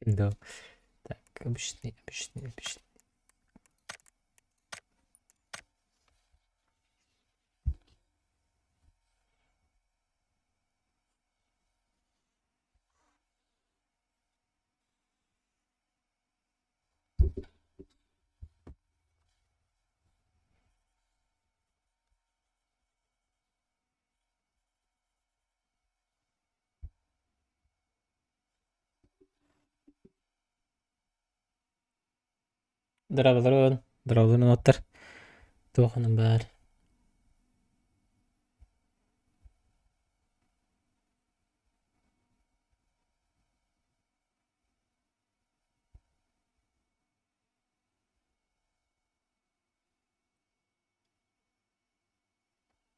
Да. Так, обычный, обычный, обычный. Дорооболорун, дорооболорун уоттар. Туох онон баар.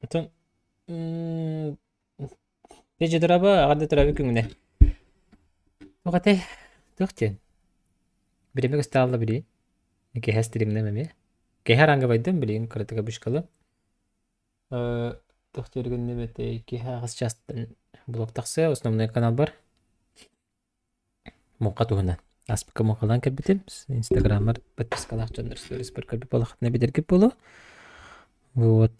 Оттон дьэ дорообо, аҕа төрөөбүт күҥҥүнэ. Туох этэй? Туох диэн? Бириэмэ көстө билигин. Киэһэ стримнэм эмиэ. Киэһэ араангабайдым билигин кыратык обычкалым. Туох диир гынным этэй? Киэһэ аҕыс чаастан блог тахсыа, основной каналбар. Муҥха туһунан. Ааспыкка муҥхалаан кэлбитим. Инстаграммар подпискалаах дьоннор сториспар көрбүт буоллаххытына билэргит буолуо. Вот.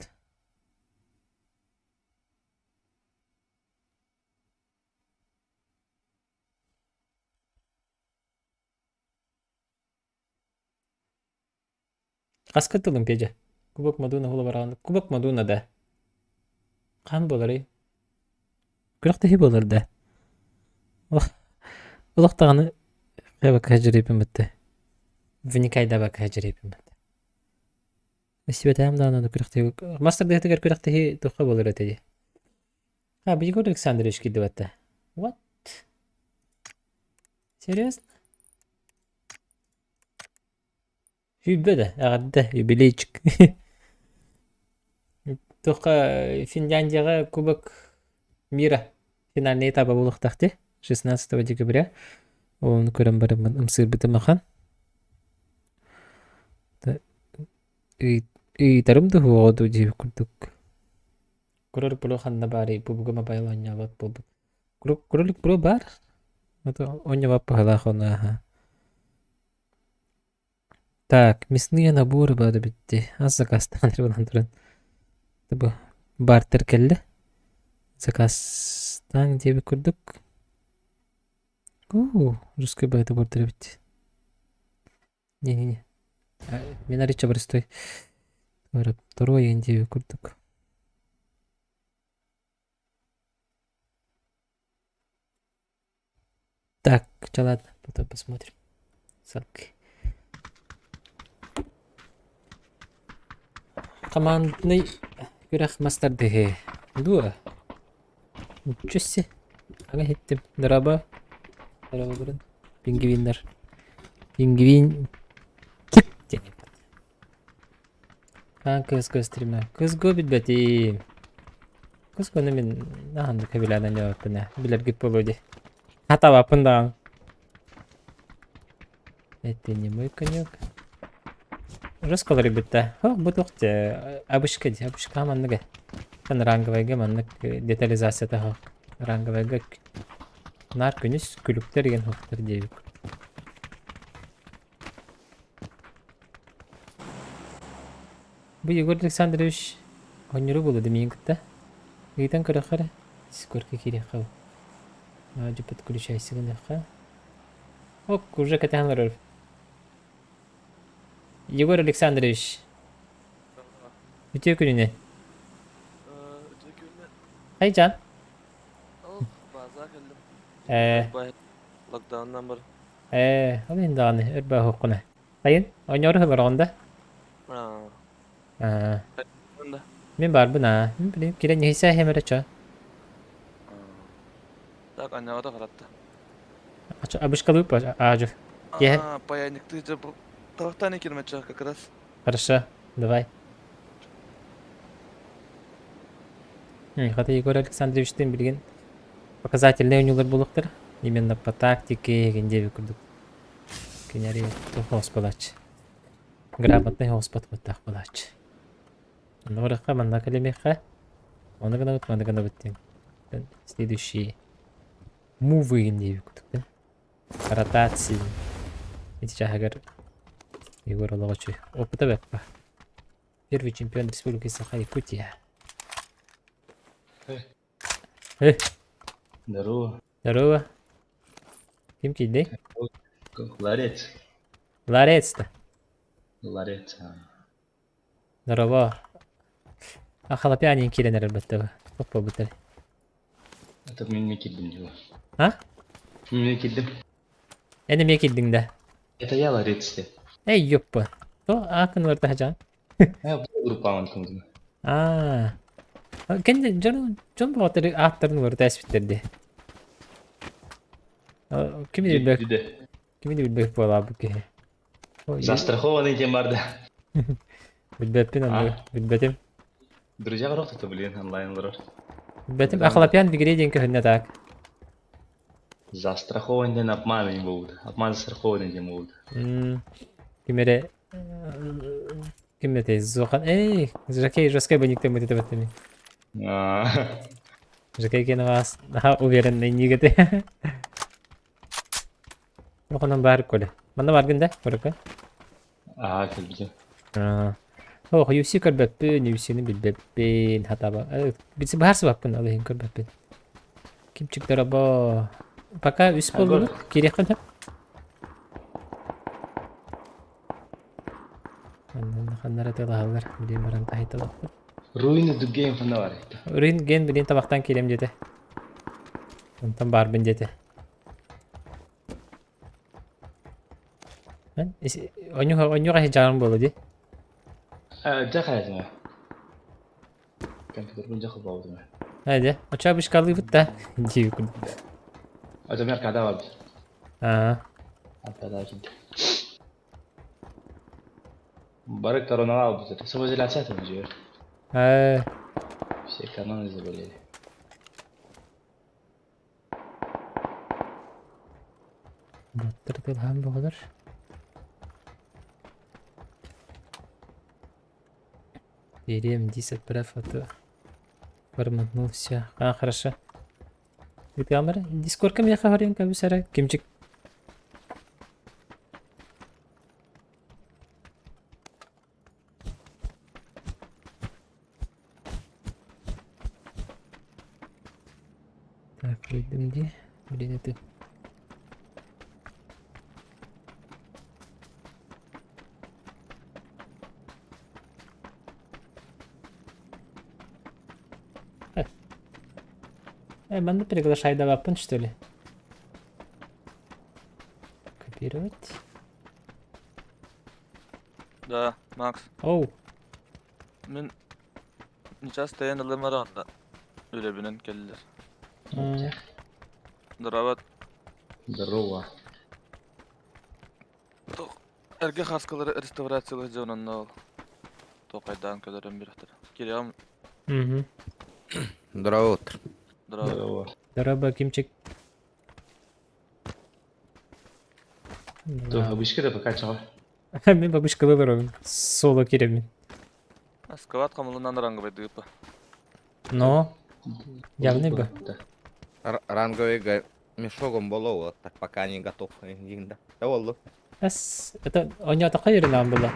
Хаска тылым Петя? Кубок Мадуна хула бараҕын. Кубок Мадуна да. Хаһан буоларый? Күрэхтэһии буолар да. Олох даҕаны хайбакка дьириэппин бытты. Вникайдабакка дьириэппин бытты. Истибэтэҕим даҕаны күрэхтэһии. Мастер дыһытыгар күрэхтэһии туохха буолар этэ дии. А, Егор Александрович киирдибэтэ. What? Серьезно? Сүүрбэ да, эҕэрдэ, юбилейчик. Туохха Финляндияҕа Кубок мира финальный этаба буолуохтаах дии, 16 декабря. Ону көрөн бараммын ымсыырбытым ахан. Ыйытарым да суоҕа дуу диэбит курдук. Көрөр бро ханна баарый, бу мобайл оонньообот буолбут. Кролик бро баар. Оонньообот быһыылаах ону аһа. Так, мясные наборы баар эбит дии. Ас заказтаан эрэ туран. Бу бартер кэллэ. Заказтааҥ диэбит курдук. Уу, русский баайта бартер эбит. Не-не-не. Мин арыйча простой. Второй диэбит курдук. Так, чё, ладно, потом посмотрим. Ссылки. Командный күрэх мастардыһы. Дуо? Ничего Ага иһиттим. Дорообо. Дорообо Пингвиннэр. Пингвин чик диэн А, кыыс стрима. Кыыс-го билбэтим. Кыыс-гону мин аһаннык сөбүлээн оонньообоппун ээ. Билэргит буолуо дии. Хатабаппын даҕаны. Это не мой конек. Жестко ребята. О, бу туох дии обычка дии. Обычка маннык ээ. Ранговайга маннык детализацията суох. Ранговайга наар күнүс күлүктэр деген суохтар диэбит. Бу Егор Александрович оонньууру буолуо да миигин кытта. Ыйытан көрүөххэ эрэ. Сколько киириэххэ бу. Дьэ подключайся гыныахха. Ок, уже кэтэһэн олорор. Егор Александрович. Үтүө күнүнэн. Үтүө күнүнэн. Хайдьаан? Ол база кэллим. Ээ, Локдауннан бар. Ээ, ол иһин даҕаны өр бааһыаххына. Сайын, оонньоору сылараҕын да? Аа. Аа, Да. мин баарбын аа. Мин билим кирэн иһисээ иһэм эрэ чо. Так, анньаҕата харатта. Абышкалыы аажу. Киэһэ. Аа, паянниктыы дьэ бу таһтан километр как раз. Хорошо, давай. Хата Егор Александровичтыын билигин показательнай оонньуулар буолуохтара. Именно по тактике игин диэбит курдук. Кинилэри туох оҕус буолааччы. Грамотнай оҕус ботуоттаах буолааччы. Онно барыахха, манна кэлимиэххэ. Ону гынабыт, маны гынабыт диэн. Следующий мувы игин диэбит курдук да. Ротация. Ити чааһыгар Егор олоҕо үчүгэй. Опыта бэрт ба. Первый чемпион Республики Саха Якутия. Э. Здорово. Здорово. Ким киирдэй? Ларец. Ларец-то. Ларец. Здорово. А халапянин киирэн эрэр баттаба. Туох буолбуттар? Это мен кирдим дела. А? Мен кирдим. Эн эмиэ киирдиҥ да? Это я ларец те. Эй, ёппа. То аакын ылар Я группаман кымдым. Аа. Кэннэ дьон дьон бөҕөтөрү ааттарын уларыта эспиттэр дии. Кими да билбэт кими да билбэт буолаабыт киһи. Застрахованный тем бар да. Билбэппин онно билбэтим. Друзья это блин онлайн олорор. Билбэтим. Ахлапян в игре диэн көһүннэ так. Застрахованный диэн обман не будут. Обман застрахованный диэн будут. Ким эрэ ким этэй Зохан эй Жакей жесткой баниктен бытыта баттами. Жакей кенавас наха уверенный нигете. Онон баар коле. Манна баргын да, көрөккө? Аа, кэлбитим. Ох, UFC көрбөппүн, UFC-ни билбэппин, хатаба. Битси баһар сыбаппын, ол иһин көрбөппүн. Кимчик доробо. Пока үс буоллубут, киириэххин сөп. Ханнара тылаһаллар, билин баран таһыйталахпыт. Ruin the game ханна бар это. Ruin ген билин табахтан киирем диэтэ. Онтон баарбын диэтэ. Онньуга сыдьаарым буолуо дии. Дьэ хайатыма. Компьютербун дьэ холбообутум. Ээ дьэ, оччоҕо бышкалыыбыт да дии курдук. Оччо аркада барбыт. Аа. Аркада киирдэ. Бары коронаға албыт. Самоизоляция там же. Ээ. Все короной заболели. Боттар тылһаан боҕолор. Берем 10 отправь фото. Форматнул все. А, хорошо. Камера. Дискордка миэхэ харыйан кэбис эрэ. Кимчик. Так, выйдем где? Блин, это... Э, манна приглашай даваппын, что ли? Копировать. Да, Макс. Оу. Мин нечас тэйэн ылым эрэ үлэбинэн кэллилэр. Здорово. Здорово. Эргэ хаскалары реставрациялар дьон онно ол. Тоқайдаан көлөрөн бирэхтэр. Кириам. Угу. Здорово утро. Здорово. Здорово. Здорово, Кимчик. То бабушка да пока чего? Мин бабушка выбором. Соло киремин. Скават хамылынан ранговый дыпа. Но. Явный бы. Ранговый мешогом было, так пока не готов. Да воллу. Эс, это у такой нам было.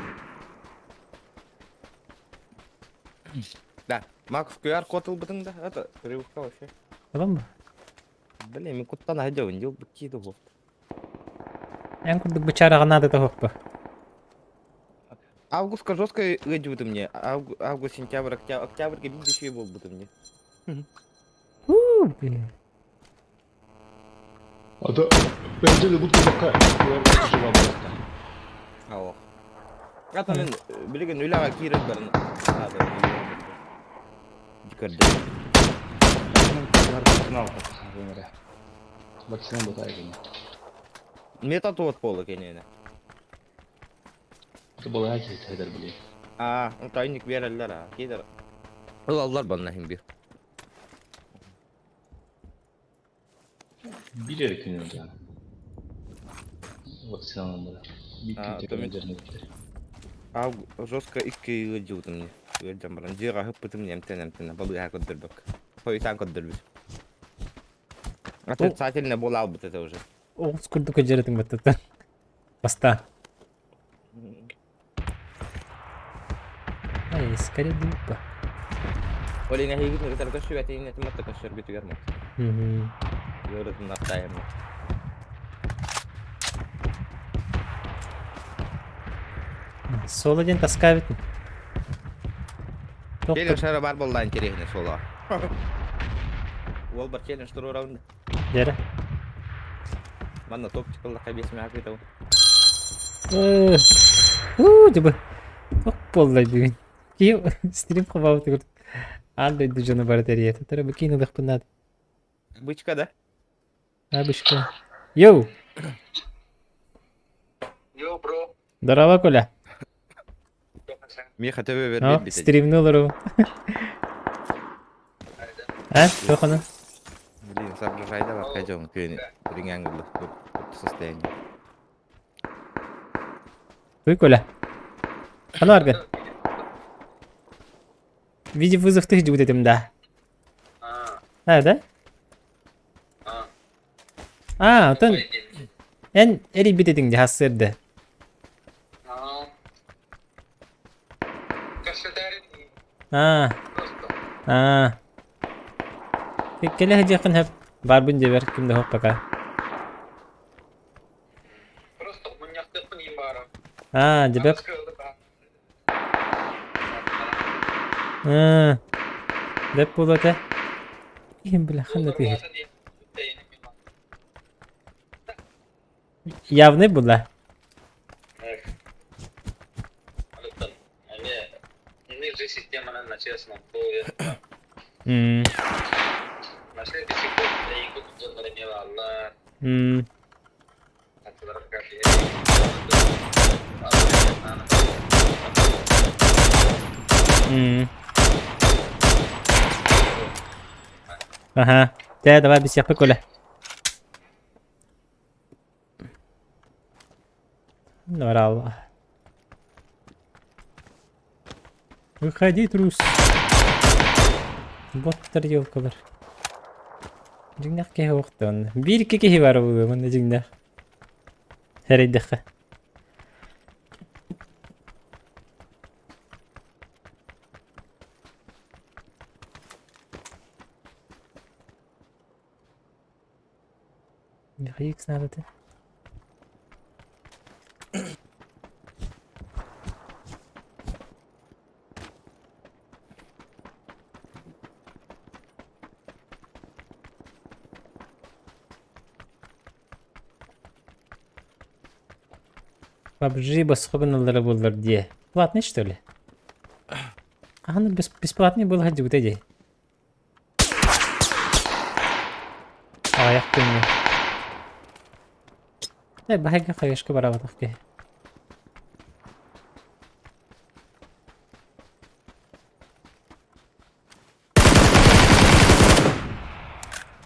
Да, Макс QR-код ылбытың да, это привыкка вообще. Tamam mı? Блин, мен куттан айдабын, дел быкки да болт. Эн курдук бычараҕа наада тоһуохпа. Августка жестко ыдьыбыты мне. Август, сентябрь, октябрь, октябрьге биир үчүгэй буолбутум мне. Уу, блин. А то бензин будто пока жила была. Алло. Ата мен билигин үлэҕэ киирэн баран көрдө. Вакцина бутайгын. Мета туот буола кэннинэ. Это была хайдар блин. Аа, тайник биэрэллэр аа. Киидер. Ылаллар банна хим бир. Бир күн önce. Вакцина бар. Бир А, күн то мен- тепен Аа, жестко икки ыалдьыбытым мне. Ыалдьан баран дьиэҕэ ыһыппытым эмтэн эмтэн балыыһа көрдөрбөк. Хойутаан көрдөрбүт. Отрицательно буолаалбыт это уже. Оҕус курдук дьарытыҥ баттаттан. Бастаан. Ай, скорее дупа. Ол иҥэһиигит кытары көрсүбэтин этим атта көрсөргүтүгэр мут. Ыарытын аттайым. Соло диэн таскаабыт. Челлендж шара бар болла интересный соло. Уол бар челлендж туруорабын. Дьэрэ. Манна топчик ыллахха биэс мэхэ кыытабын. Уу, дьыбы. Ох буоллай бүгүн. Киһи стрим хабаабытыгар аан дойду дьоно бары тэрийэ. Татара бу киин ылыахпын наада. Бычка да? А, бычка. Йоу! Йоу, бро. Здорово, Коля. Миэхэ төбө О, бэрбит стримни олору. А, туоханы? Блин, соображайда бар кайжон күн риңәң состояние. Туй, Коля. Аны аргын. Видео вызов ты будет этим, да. А, да? А, оттон эн эрийбит этиҥ дии сарсыарда. Аа. Аа. Кэлэ сылдьыаххын сөп. Баарбын дьиэбэр ким да суох пока. Аа, дьиэбэр. Аа. Бэт буолуо этэ. Киһим бile ханна тыыһыр. Явный была. М. М. М. Аха. Дьэ, давай бисиэхпит Коля. Норал. Выходи, трус. Боттар елкалар. Дьиҥнэх киһи уохтан. Биир икки киһи баар буолуо манна дьиҥнэх. Сэрэйдэххэ. Михаил надо PUBG босхо гыналлара буоллар диэ. Платный что ли? Хаһан бесплатный буола сылдьыбыта дии. Аҕыйах күҥҥэ. Э, баһайга хайышка барабатах киһи.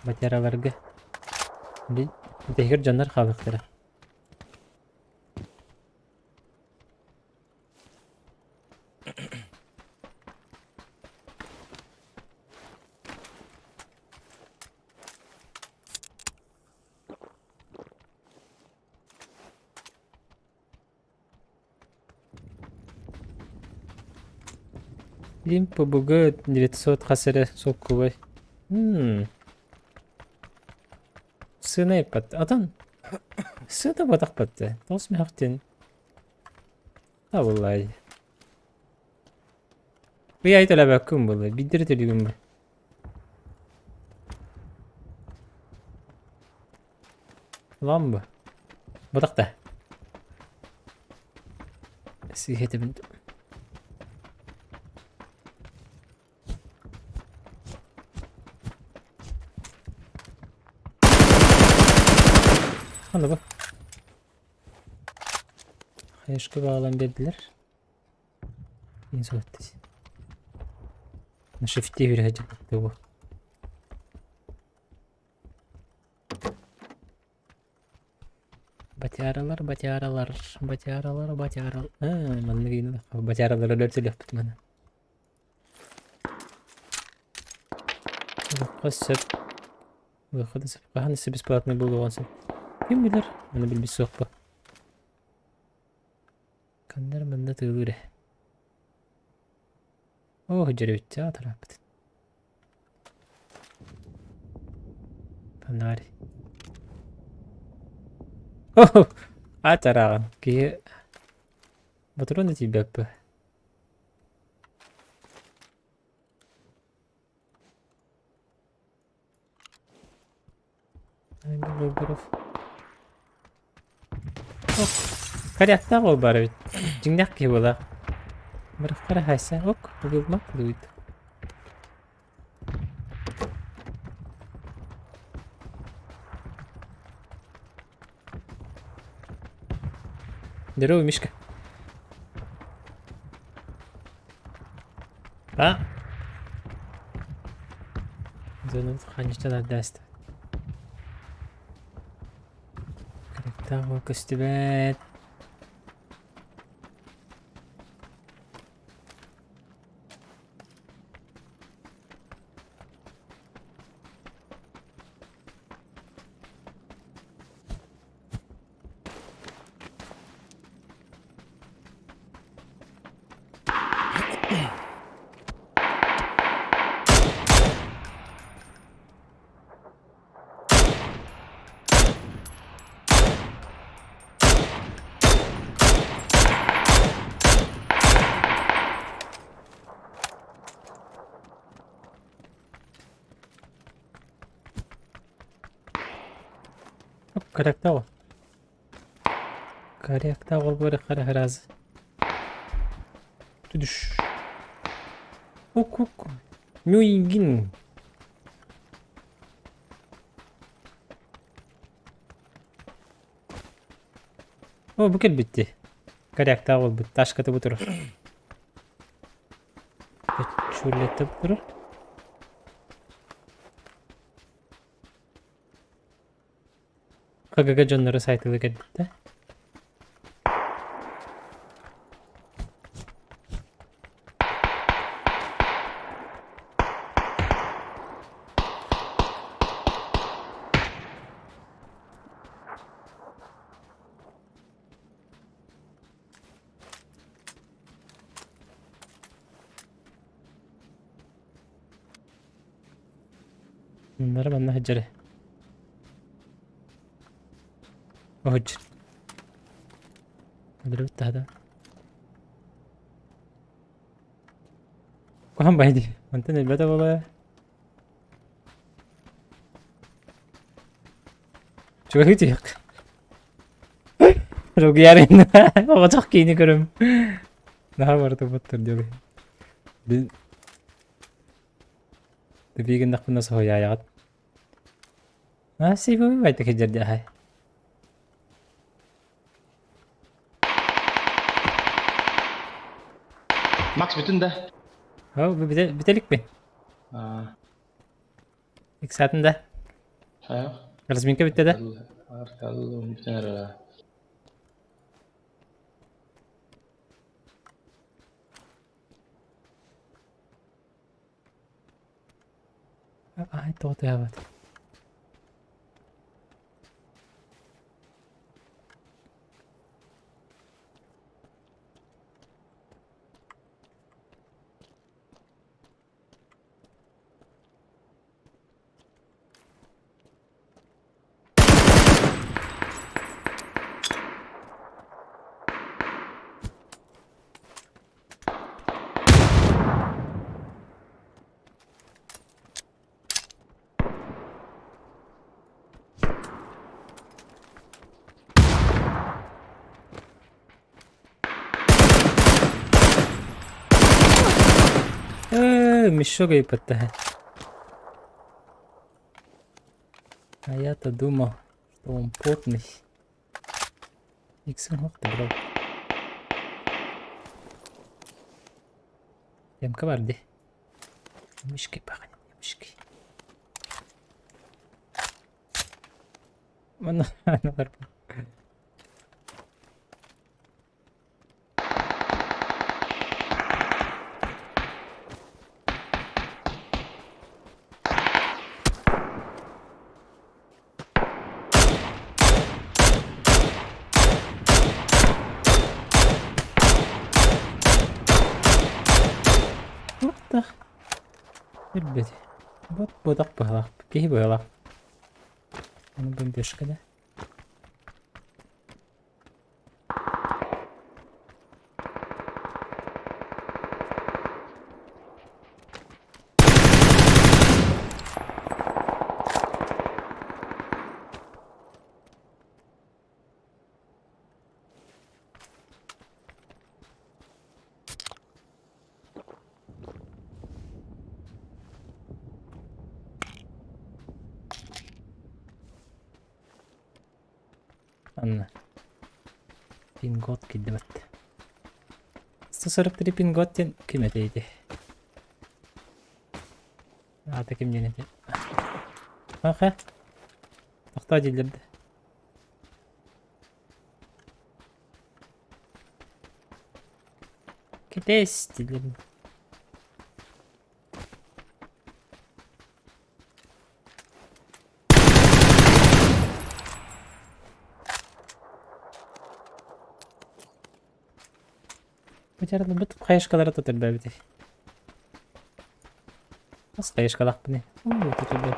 Батяраларга. Бүтэһигэр дьоннор хаалыахтара. Лим ПБГ 900 хас эрэ солкуобай. М. Сыана эппэт. Отон сыана батахпат да. Тоҕус мөһөхтен Табыллай. Ый ай төлөбөккүн буолла. Биирдэ төлүүгүн бу. Улахан бу. Батах да. Сиһэтибин. Аны бу. Хаешка баалан биэрдилэр. Инсулаттас. На шифте үрэһэ дьыбытты бу. Батяралар, батяралар, батяралар, батяралар. Аа, маннык иин батяралар өлөр төлүөхпүт маны. Ылыахха сөп. Ылыахха да сөп. Хаһан өссө бесплатный буолуоҕун сөп. Ким билэр, ону билбит суохпун. Ханна эрэ манна тыылыыр ээ. Оо, дьөрүбүччэ атарааппыт. Фонарь. О, атараҕын киһи ботурун да тиийбэппэ. Коряктаах ол баар эбит. Дьиҥнээх киһи буолаах. Бырахтара хайса ок угулма дуйт. Здорово, Мишка. А? Зонун ханьычтан ардаста. Корректаах ол көстүбэт. Корректаҕа. Корректаҕа ол раз. Түдүш. Ук-ук. Нюйгин. О, бу кэлбитти. Корректаҕа буолбут. Ташката бу турар. Чулета бу турар. ХГГ дьонноро сайтылыы кэлбиттэр. Bunları манна сылдьар. Оһуч. Өлөрбүт таһда. Куһан байды. Онтон өлбөтө буолуо. Чугаһыы түһүөх. Ругуйарын оҕочох киини көрөм. Наһаа барыта буттар диэли. Тибиигиннахпына соһуйаайаҕыт. Аа, сибы байтык сылдьар дии аһай. Макс бүтүн да? Оо, бу бүтэ бүтэ иликпин. Аа. Иксаатын да? Хайах. Разминка бүттэ да? Аркал бүтэн эрэ. Ай, тоҕо тыаһаабат. Мешок ыйппыттар. А я-то думал, что он потный. Иксин ты брал. Ямка бар дии. Мышкой пахнет, мышкой. Манна Билбэт. Бот буотах быһалаах, киһи быһалаах. Ону бомбежка да. Анна. Пин-код киирдибэт. 143 пин-код диэн ким этэй ити? Аата ким диэн этэй? Аха. Тохтоо дииллэр да. Кэтэс дииллэр. Бу хайышкалара тутурбэбит. Хас хайышкалаахпыный? Тутурбэт.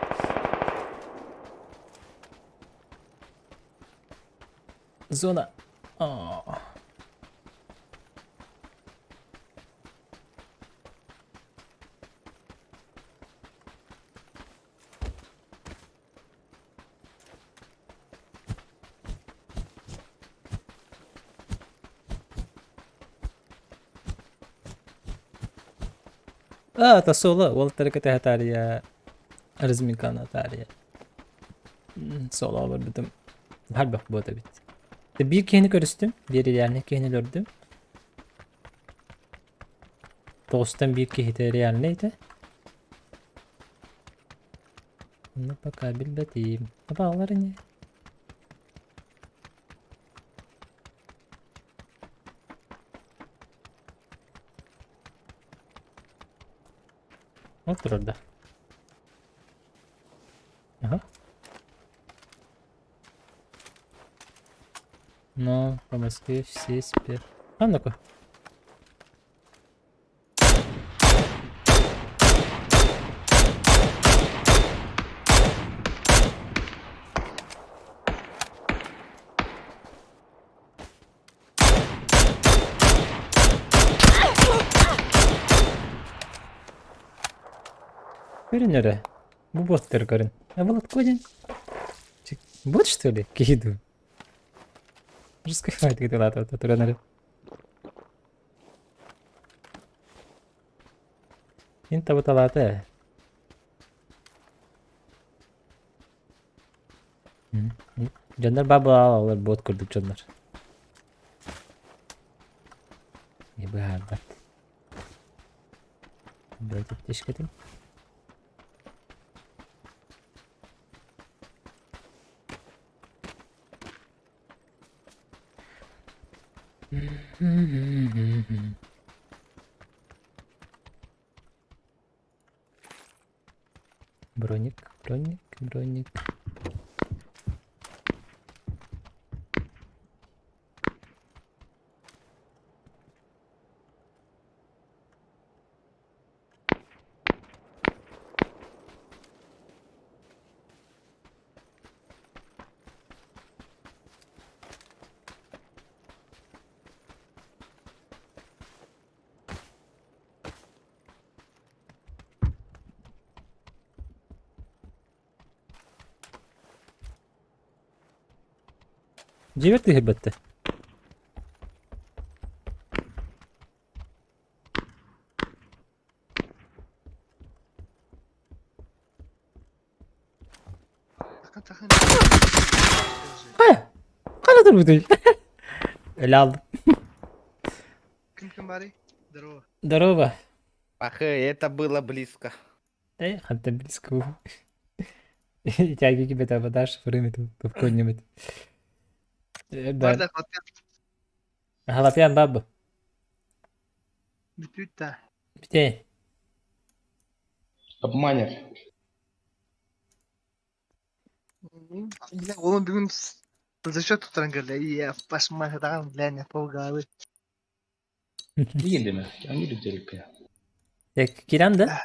Зона. О. А, это соло. Уолаттары кэтэһэ таарыйа разминканы таарыйа соло олорбутум. Харбах буота эбит. Биир киһини көрүстүм, биир реальный киһини өлөрдүм. Тоҕустан биир киһитэ реальный этэ. Ну, пока билбэтим. Табаалар ини. Вот турар да. Ага. Но по Москве все спят. А ну-ка. Көрүн эрэ. Бу боттар көрүн. А Володко диэн бот что ли? Киһи Раскрывает где-то туран эрэ. Мин табыталаата ээ. Дьоннор баабылаалалар бот курдук дьоннор. Не быһаарбат. Бөтүк тишкэтим. Броник, броник, броник. Дьиэбэр түһэрбэттэр. Хайа? Хана турбутуй? Өлө алдым. Ким ким барый? Здорово. Здорово. Пахы, это было близко. Э, хантан близко. Итяги тебе там дашь время тут какой-нибудь. Да. Барда хлопьян. Халапьян бабу. Бүтүүт да. Бите. Обманешь. Бля, уолум бүгүн зачет туттаран кэллэ. Я пашмаһытаҕын, бля, не полголовы. Билигин деме. Ангелик дерекке. Киран да?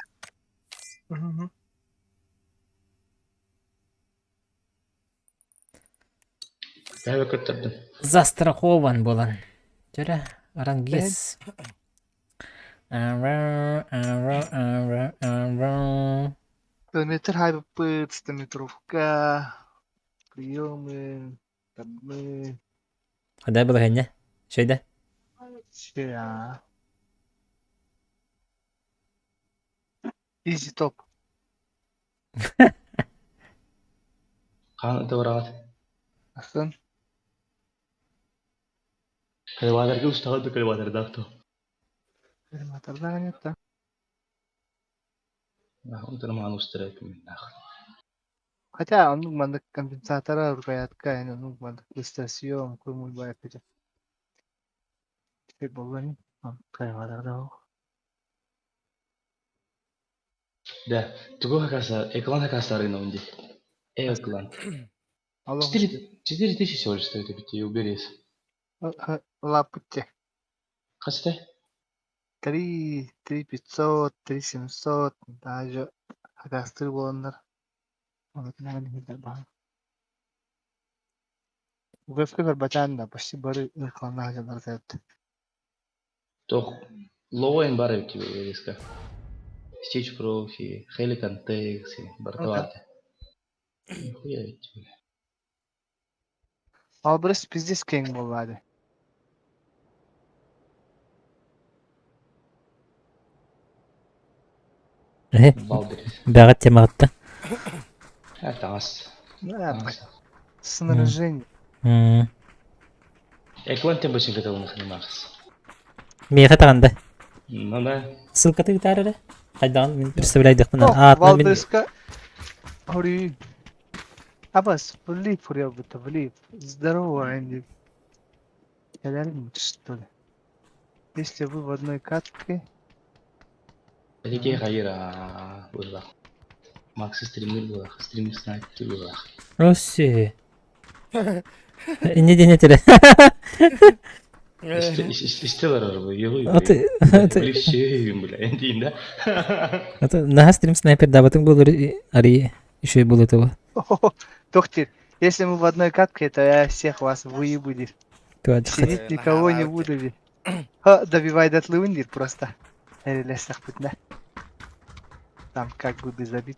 Мгм. Бэйэ көрдөрдүм. Застрахован буолан. Чөрө, Арангес. Километр хайбыппыт, стометровка, приемы, табы. Хада балаһыанньа? Шөйдө? Ща. Изи топ. Хаан ытыбыраҕыт? Астын. Кальвадарга устаҕыт да кальвадардаах дуо? Кальвадардаах нет да. Онтон маҕан устара күммүннээх. Хотя оннук маннык компенсатора рукоятка оннук маннык быстросъем курмуй баайпыта. Теперь буолла кальвадардаах. Да, тугу хакаса, эклан хакастарына дии. Эклан. 4000 всего лишь стоит эбит, уберись. Лапытте. Хасте? 3, 3500, 3700, даже хакастыр буоланнар. Оны кинаҕын иһитэр баҕа. Угэвка көрбатаан да, почти бары ыркаланаах дьоннор этэ. Тох лоуэн бар эбит убериска. Stitch Profi, Helican Tex, барта Нихуя ведь. Албырыс пиздец киэҥ буоллаады. Бэҕэт темаҕытта. Таҥас. Снаряжение. Эклан тем бочинка талын Макс. Миэхэ таҕанда. Ну да. Ссылкаты ыытаар эрэ. Хайдаҕын мин представляйдахпына. Аатынан мин... Валдыска. Хори. Абас, влип будто влип. Здорово, Энди. Кэлэрим что ли? Если вы в одной катке... Эдики хайра буолла. Макс стример буолла, стрим снайпер буолла. Росси. Не день этеле. Истелер бу, йогу. Блин, бля, дейм да. Аты наһаа стрим снайпер дабатын буолар ари еще было того. Доктор, если мы в одной катке, то я всех вас выебу. Сидеть никого не буду. Ха, добивай до тлыундир просто. Или Там как бы без обид.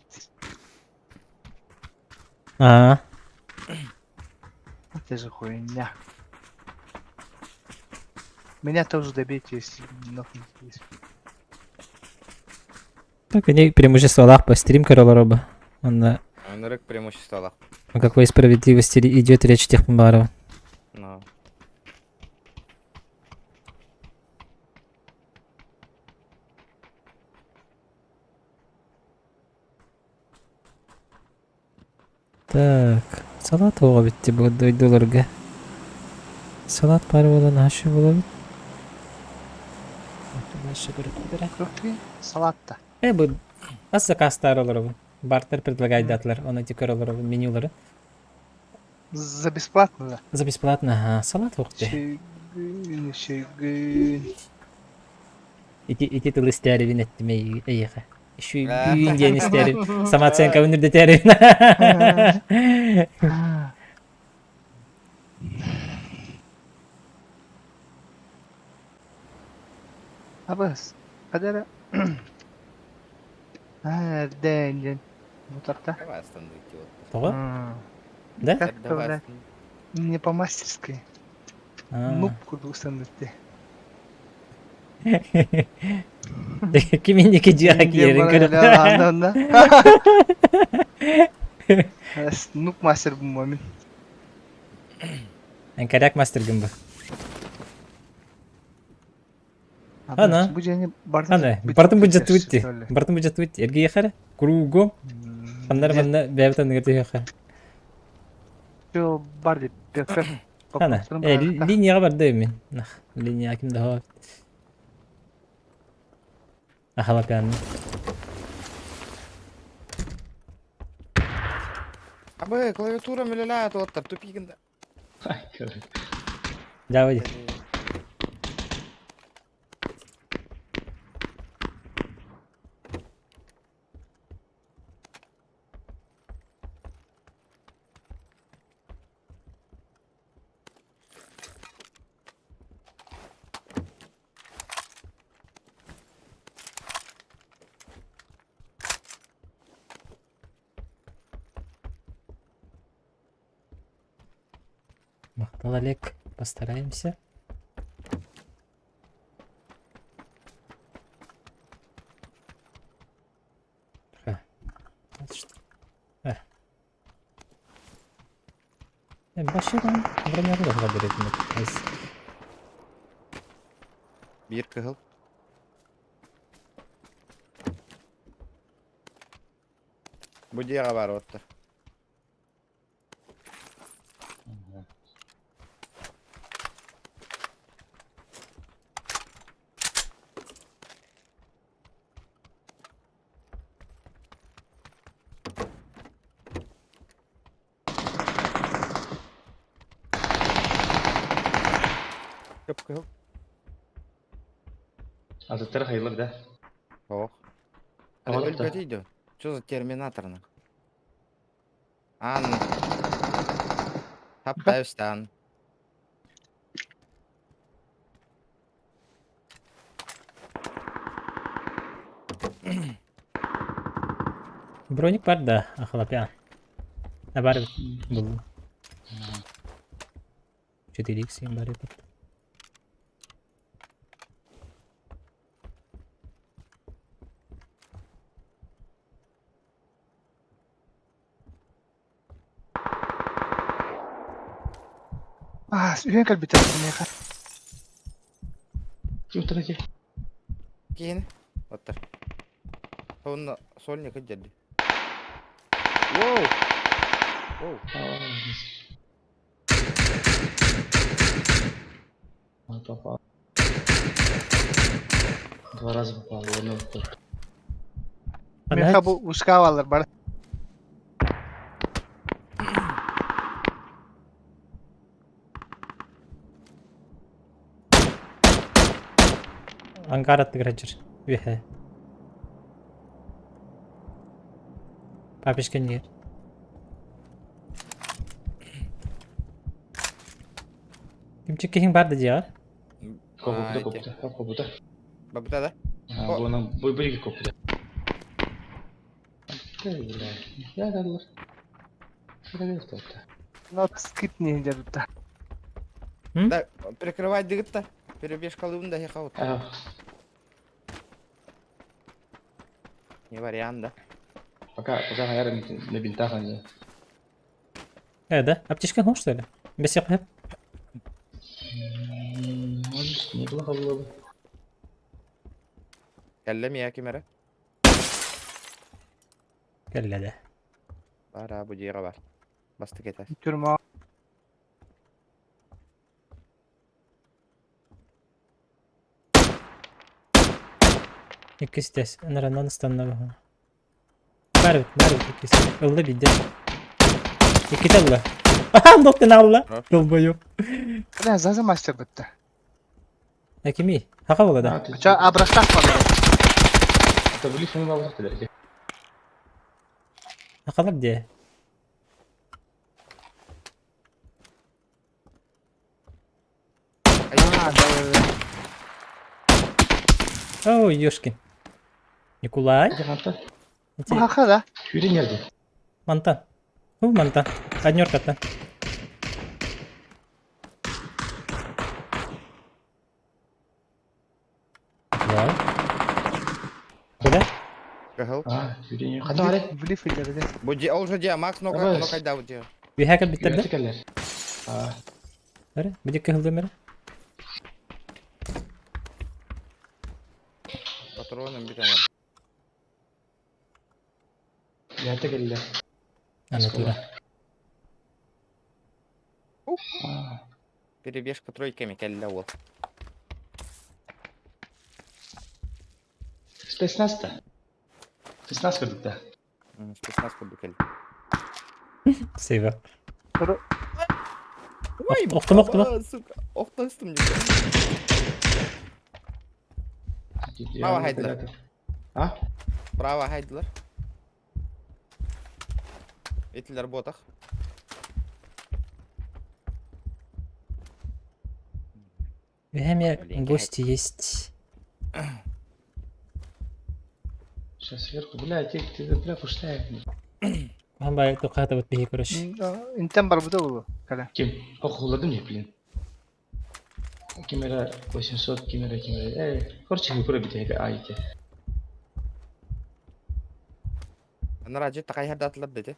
А. Это же хуйня. Меня тоже добейте, если нокнуть есть. Так, они преимущество по стрим королороба. Он Онырык преимущество. О какой справедливости идет речь тех Мбарова? Ну. Так, салат оҕо битти бу дойдуларга. Салат пары буолан ашы буолабыт. Салат-то. Бу ас заказтар олоробун. Бартер предлагайдатлар, оны тикер олоробун менюлары. За бесплатно, да? За бесплатно, ага. Салат уохты. Шигын, шигын. Ити ити тыл истээрибин эттим эйиэхэ. Шүйгүүн диэн истээрин. Самооценкабын үрдэтээрибин. Абас, қадара. Эрден Бутарта. Давай остановите вот. Тоҕо? Да? Как-то, бля, не по-мастерски. Ну, курдук саннытты. Ким инники дьиэҕэ киирэрин көрө. Нук мастер бу мин. Эн мастергын бу. Ана. Бу дьэни Ана, бартын бу жаттыбытти. Бартын бу жаттыбытти. Эргийэхэр кругом. Ханнар манна бэйэбит анныгар түһүөххэ. Бар деп. Ана, линияҕа барда мин. Линия ким да Ахалапян. Абы, клавиатура мөлелә туаттар, тупигин да. Давай. Махтал, Олег. Постараемся. Ха. Вот что. Э. Башыран бронялы берет. Биир кыһыл. Бу дьиэҕэ баар уоттар. Кып-кыһыл. Атыттары хайылар да. Ох. Оҕолор да. Өлбөтүй дөө. Что за терминатор на? Ан. Хаптайыстан. Броник бар да, ахлапя. А бар был. 4 х бар этот. А, үһүөн кэлбитэ миэхэ. Ким таки? Киһини. Оттар. Онно сольник ыдьэрди. Воу! Воу. А, попал. Два раза попал, в одну только. Миэхэ бу ускаалар бар. Ангар аттыгар Үһэ. Папишка нет. Кимчик киһиҥ бар да дьиэҕэр? Копута, копута, копута. Бабыта да? А, вон бу бу копута. Бля, я далар. Что это? Но скип не дедут. Да, прикрывай дыгытта. Перебежка лыбын да хехаут. А, Не вариант, да? пока, пока я на бинтах они. Да? Аптечка хош, что ли? Без япхеп. Может, неплохо было бы. Кэллэ мия кимэрэ? Кэллэ да. Бара бу дьиэҕэ бар. Бастык этэ. Тюрьма. Иккис тэс. Наранан станна баха. Бар бар иккис. Ылла бидде. Икките ылла. Аха, доктен алла. Долбоёб. Бля, заза мастер бітті. Акими? Хака була да. Ча, абрахтах бар. Это были фоны лавр Хакалар где? А, да, да, да. Ой, ёшки. Николай? Бу хака да. Хүрен nerede? Мантан. Бу мантан. Однерката. Вау. Куда? Кыһыл. А, хүрен. Хата аре. Влив или да. Бу дьиэ, ол же дьиэ, Макс нока, Давай. нокайда бу дьиэ. Бихакер биттер да? Келер. А, Бары, бу дикке хылды Патроным бүтэн бар. я келер. Ана тура. А, Перебежка тройками кэллэ ол. спецназ-то. Спецназ көрдүк да. Спецназ курдук кэллэ. Сейва. Ой, Охтум, охтум. Сука, охтостум дии. Право хайдылар. А? Право хайдылар. Этилер ботах. Время Блин, гости есть. Сейчас сверху. Бля, ты, ты, бля, пустая. Хаһан баайы туххаатабыт биһи короче. Интен барбыта буолуо кэлэ. Ким? Хохулладым не, блин. Ким эрэ 800, ким эрэ, ким эрэ. Э, короче, выбор битеге айте. Анара дьэ такайһардаатылар да ити.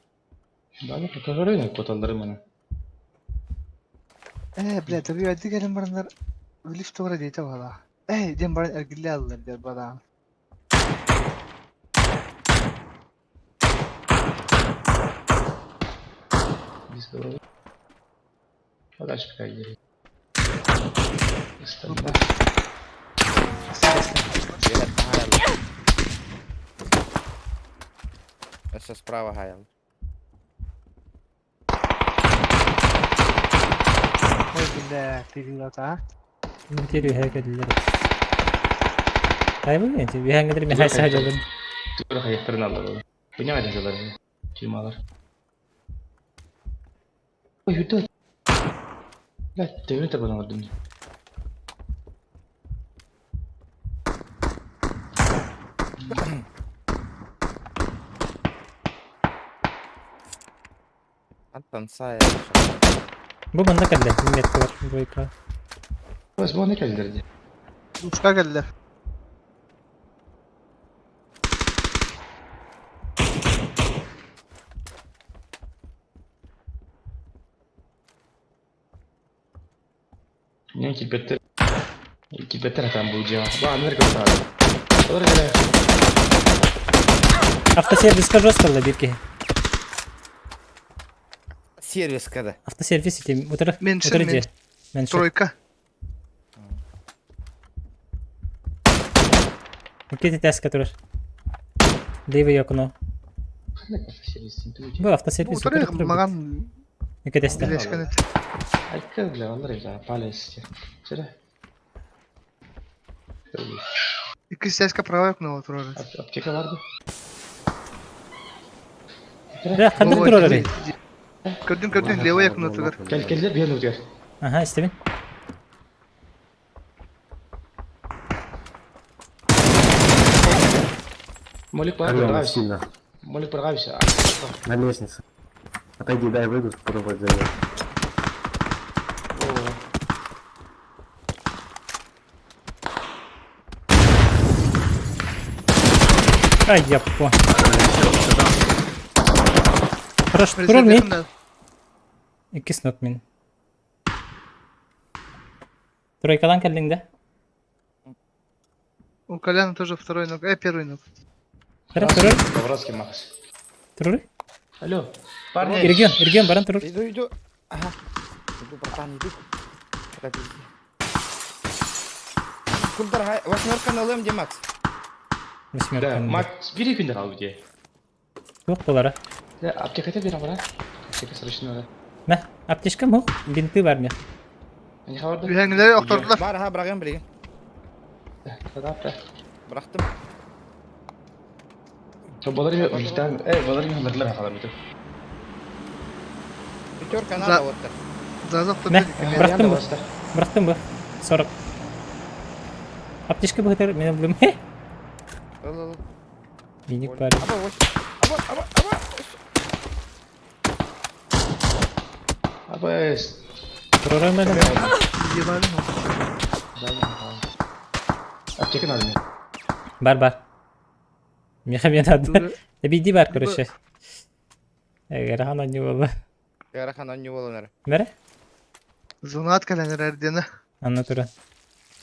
Баны покажи коталлары мана. Э, бля, добивайды кэлэн бараннар лифт туора диэтэ баҕалаах. Э, диэн баран эргиллэ аллар диэн бадаан. Без головы. Подальше пока иди. Стандарт. Үөһэттэн хаайаллар. Өссө справа хаайаллар. Ой, бля, перелет, а? Битер үһэ кэллилэр. Тайбын мен үһэҥҥэ Михай саһадьалын. Тура хайахтарын аллар. Понимаете, жалар. Тюрьмалар. Ой, үрдө. Бля, төбөнү табан алардым. Антон сай. Бу манна кэллэ. Метка бар двойка. Бас бу не кэллэр ди. Ушка кэллэр. Не килбеттер. Килбеттер там бу дьиэ. Ба, аныр көртаар. Олар кэлэ. Автосервиска жестко бирки. Сервис когда? Автосервис ити утары. Меньше, Утары меньше. же. Меньше. Тройка. Икки тест который. Левый окно. Ханнык автосервис син Бу автосервис Утары утары. маган Икки тест. билешкен эт. Айка бля, алар бля, палец. Сюда. Икки сеска правая окно турар. Аптека барды. Да, ханнык турар. Көрдүм, көрдүм, левый окно турар. Кел келлер бен өтер. Ага, истебин. Молик бар, Алена, баргався. сильно. Молик баргався. На лестнице. Отойди, дай выйду, попробовать залезть. Ай, я по. Хорош, турар ми. Икки снок мин. Тройкадан кэллиҥ да? У Коляна тоже второй ног. Первый ног. Турар, турар. Баварский Макс. Турар. Алло. Парни. Иргион, Иргион баран турар. Иду, иду. Ага. Иду, братан, иду. Бля, пизди. Кулдар, хай- восьмерка на ЛМ, где Макс? Восьмерка. Да, Макс, бери күндер ал где. Туох буолара. Да, аптеката бери бара. Аптека срочно надо. Мә, аптечка мух, бинты бар мә. Не хабарда? Үһәңләре охтордулар. Бар, ага, бырагым билигин. Да, Бырахтым. Балар ми, балар ми алырлар халар бит. Пятерка За- надо вот так. Заза Мә, охторду. бырахтым бу. Бырахтым бу. 40. Аптечка бу хәтер, мен булым. Ыл, ыл. Миник бар. Аба, ось. Аба, аба, аба. Аба, Турар мен. Ебали. Аптека надо мне. Бар, бар. Меха мен ады. Биди бар, короче. Эгер хана не болды. Ярахан он не болонар. Мере? Зонат кэлэнэр эрдена. Анна тура.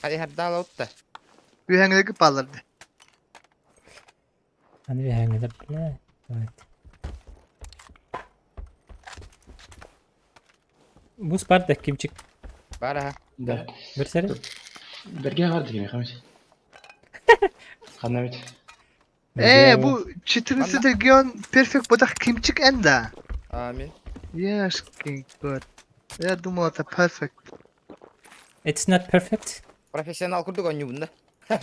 Хай хардала утта. Үһәңләге палларды. Аны бихәңгеләр. Бля. Давайте. Бус бар да кимчик. Бар, ага. Да. Бер сәре. Берге бар деген хамит. Ханамит. Бу 14 регион перфект бодах кимчик энда. Амин. Яшкин кот. Я думал, это перфект. It's not perfect. Профессионал курдук он юбunda.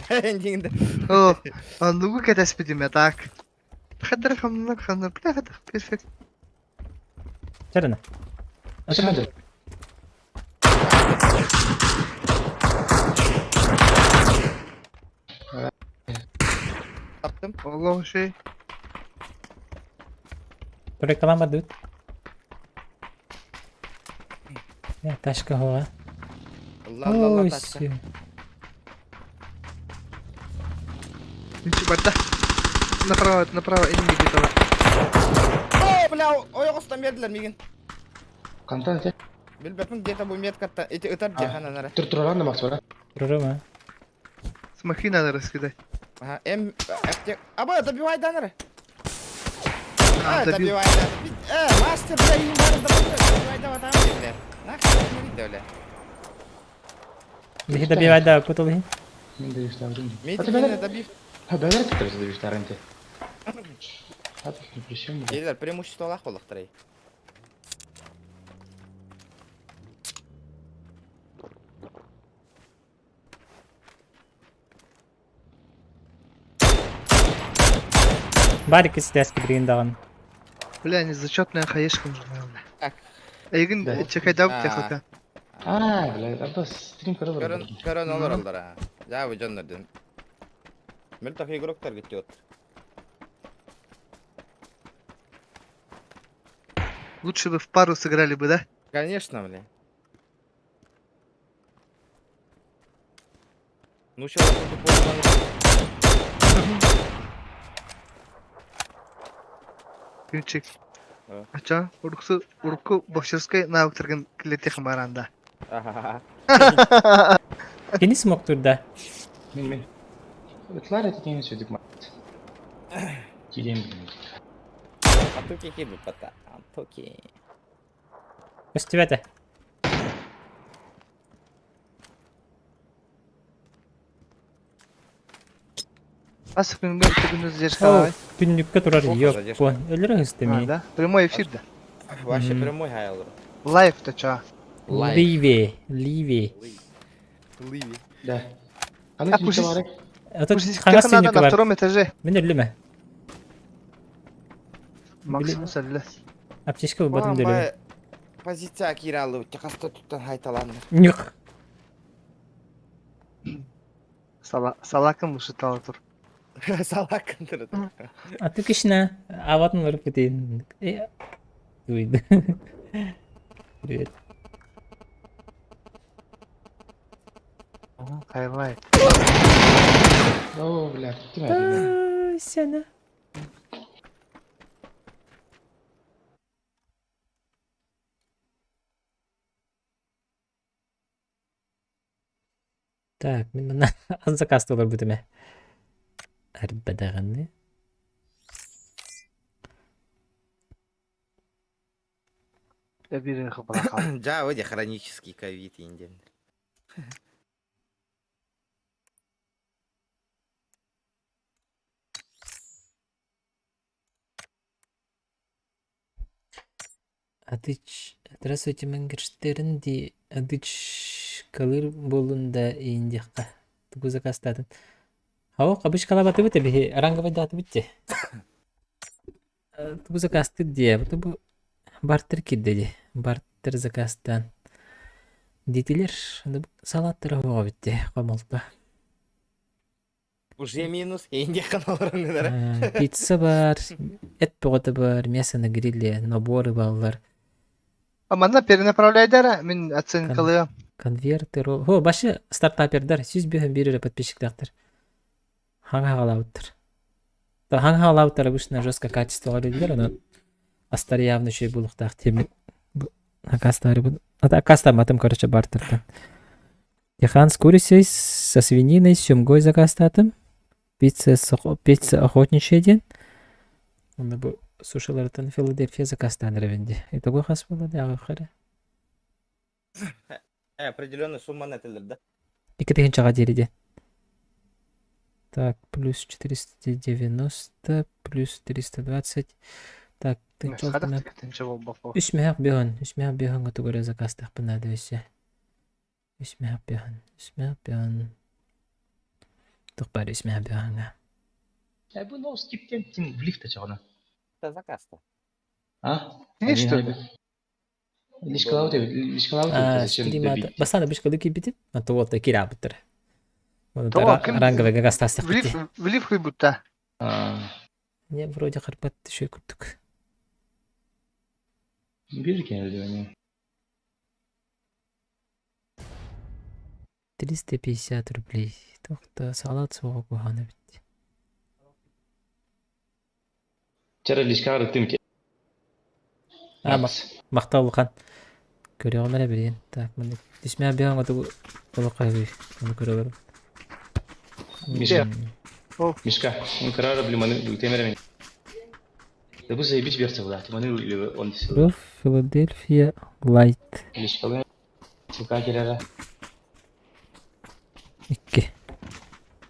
Эндиңде. О, оннугу кэтэспитим так. Хаддар хамнар ханнар, бля, хаддар, перфект. Чарына. Шанды. Таптым. Аллах шей. Тройкалаан бардыбыт. Я, ташка хоға. Ылла, ылла, ылла, Ой, тачка. сё. Ничего, барда. Направо, направо, энеми где-то. О, бля, ойоҕостон биэрдилэр миигин. Хантан ити? Билбэппин где-то бу меткаттан ити ытар А. дии ханан эрэ. Тур тураран да Макс бара. Прорыва. Смоки надо раскидать. Ага, М, аптек. Аба, добивай данеры. А, А, добил. добивай да. Мастер, бля, им бары добивай да, вот там, бля. Нахуй не видел, бля. Биһи добивай да путал. Мин да үстәбедим. Митин добив. Ha бәлер китер да үстәрен те. Хат причем. Елер, преимущество лах болықтыр, Барик истәс кибрин даган. Бля, они зачетная хаешка нужна, бля. Так. Эйгин Да. чекайдап А. техота. А, бля, абда стрим көрө бар. Көрөн, көрөн олар олар, а. Жабы жоннордун. Мөлтөх игроктар кетти от. Лучше бы в пару сыграли бы, да? Конечно, бля. Ну, сейчас Күнчик. А. Ача, уруксу, урукку боксерской навыктаргын килетех баранда. Кини смог турда. Мин мин. Ытлар эти теңе сөйдүк ма. Кидем билем. Атуки киби пата. Атуки. Көстүбәтә. Ас күнгө күнгө задержка. Түннүккө турар Ох, yok. задержка. Өлөрө А, хыстеми. да? Прямой эфир, да? Вообще Мгм. прямой хаялыр. Лайв-то чё? Лайв. Ливи, Ливи. Ливи. Да. Аны А, ким пусть- бар? Это Пусть хаңас надо түннүккө на бар. втором этаже. Мин өллүмө. Максимум сәлле. Аптечка батым дөлү. Позиция киралы, тихаста туттан хайталаныр. Нюх. Салакым ушытала тур. Салак кындырды. А ты кишна. Аватын ырып кетейин. Уйды. Привет. Хайлайт. О, бля, ким әйт? Сена. Так, мин мына аз заказ толар бүтүмө. Арбадаганы. Я бирин хапалаха. Жа, өде хронический ковид инден. Адыч, здравствуйте, Мангерштерн ди адыч калыр болунда индиякка. Тугу заказ татын. Хао, кабыш калабаты бите бихи ранговый даты битте. Тугу заказ ты ди, бу бартер кидде Бартер заказтан. Дитилер, салаттыр хоға битте, қамалта. Уже минус, инде каналарыңдар. Пицца бар, эт боғаты бар, мясо на гриле, наборы баллар. А манна перенаправляй мин оценкалыам. Конверты, ролл. Хо, башы стартапердар, сүз бөхін бири подписчиктер. Хаңа халауттыр. Та хаңа халауттар обычно жестко качество лидер, но астар явно еще и булуктах темин. Акастары бу. А акаста матым, короче, бартердан. Техан с курицей, со свининой, с семгой заказ татым. Пицца, пицца охотничий день. Онда бу сушилартан Филадельфия заказ ревенди. Итого хас было, да, ахаре. Определенная сумма нетелер, да? Икки тыһынчаҕа диэриде. Так, плюс 490, плюс 320. Так, тынчалтына. Үс мөһөх бөһөн, үс мөһөх бөһөнгө тугура заказтахпына дөсө. Үс мөһөх бөһөн, үс мөһөх бөһөн. Тух бар үс мөһөх бөһөнгө. Ә бу no skip тен тин в лифт чагына. Это заказ-то. А? Не, что ли? Лишкалау деп, лишкалау А, деп. стримада. Басана бишкалы кибитип, а то вот кирабыттыр. То, ким- Ранговый гагастастах В лифт, в лифт будто. А, Не, вроде карпат еще куртук. Bir кэллиҥ. 350 рублей. Туох да салат суоҕа куһаҕан эбит. Чара лишка арыттым ки. А, махтал улахан. Көрүөҕүм эрэ билигин. Так, маннык түсмэ биһан отугу олоххо үһү. Ону көрө Мишка. Мишка, ну карара блин, маны темерами. Да бу заебись берце бля, ты маны или он Руф, Филадельфия, Лайт. Лишка, сука келера. Икки.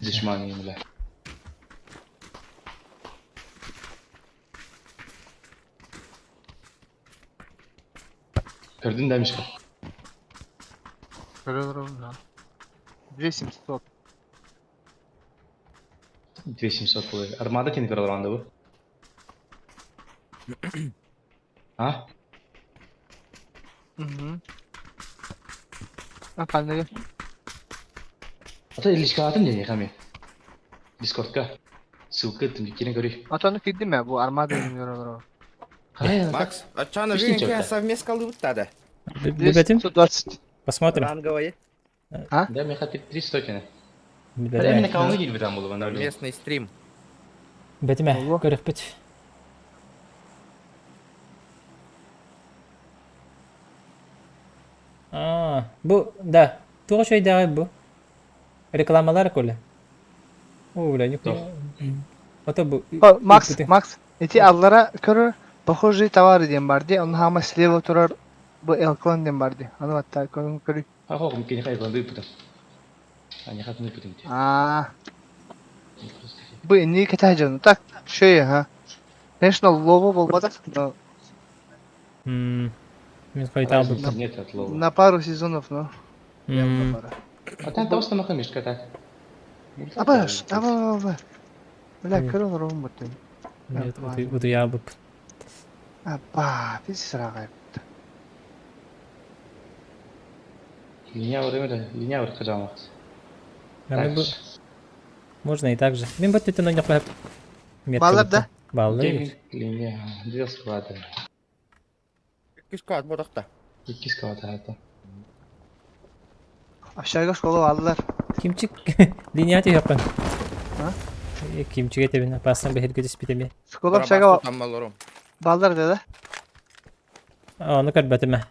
Дешман бля. Көрдүн да, Мишка? Көрө 2700. 2700 буолар. Армада тени көрөр бу. А? Угу. А ханныгы? Ата лишка атын дени хами. Дискордка. Ссылка тым кирен көрүй. Атаны кирдим я бу армада көрө. Макс, а чаны Пишите бүгүн чё-то. совместка алыбыт да. Билбэтим. 220. Посмотрим. Ранговый. Да, меха 300 тени. Билбэтим. Именно калны кирбит там было, на Местный стрим. Бэтимэ, Ого. көрөхпүт. А, бу, да. Туох үчүгэйдээҕий бу? Рекламалар коля. О, бля, нихуя. Ото бу. О, Макс, Макс, эти аллара көрөр похожие товары диэн бар дии. Онно хаама слева турар бу Элклон диэн бар дии. Аны батта көрүн көрүй. А хох кини хай банды путам. А не хатны путам. А, бу инни кэтэһэ дьону. Так, шөй, ха. Конечно, лобо буолбатах, но Мин хойутаабыппын. Нет от лова. на пару сезонов, но. М, А там просто маха Мишка так. Аба, аба, аба. Бля, М. көрөн олоробун буттун. Нет, утуйаабыппын. Аба, бис сырагай. Линия время, линия время кажамат. А мен бу можно и так же. Мин бу түтүн ойнохпа. Баллар да? Баллар. Линия, две склада. Икки склад бодохта. Икки склада это. Общага школа аллар. Кимчик линия түйөккөн. А? Кимчиге тебин опасно бэһирге түспүтеме. Школа общага Таммалорум. баллар да да. Ону көрбөтүмэ.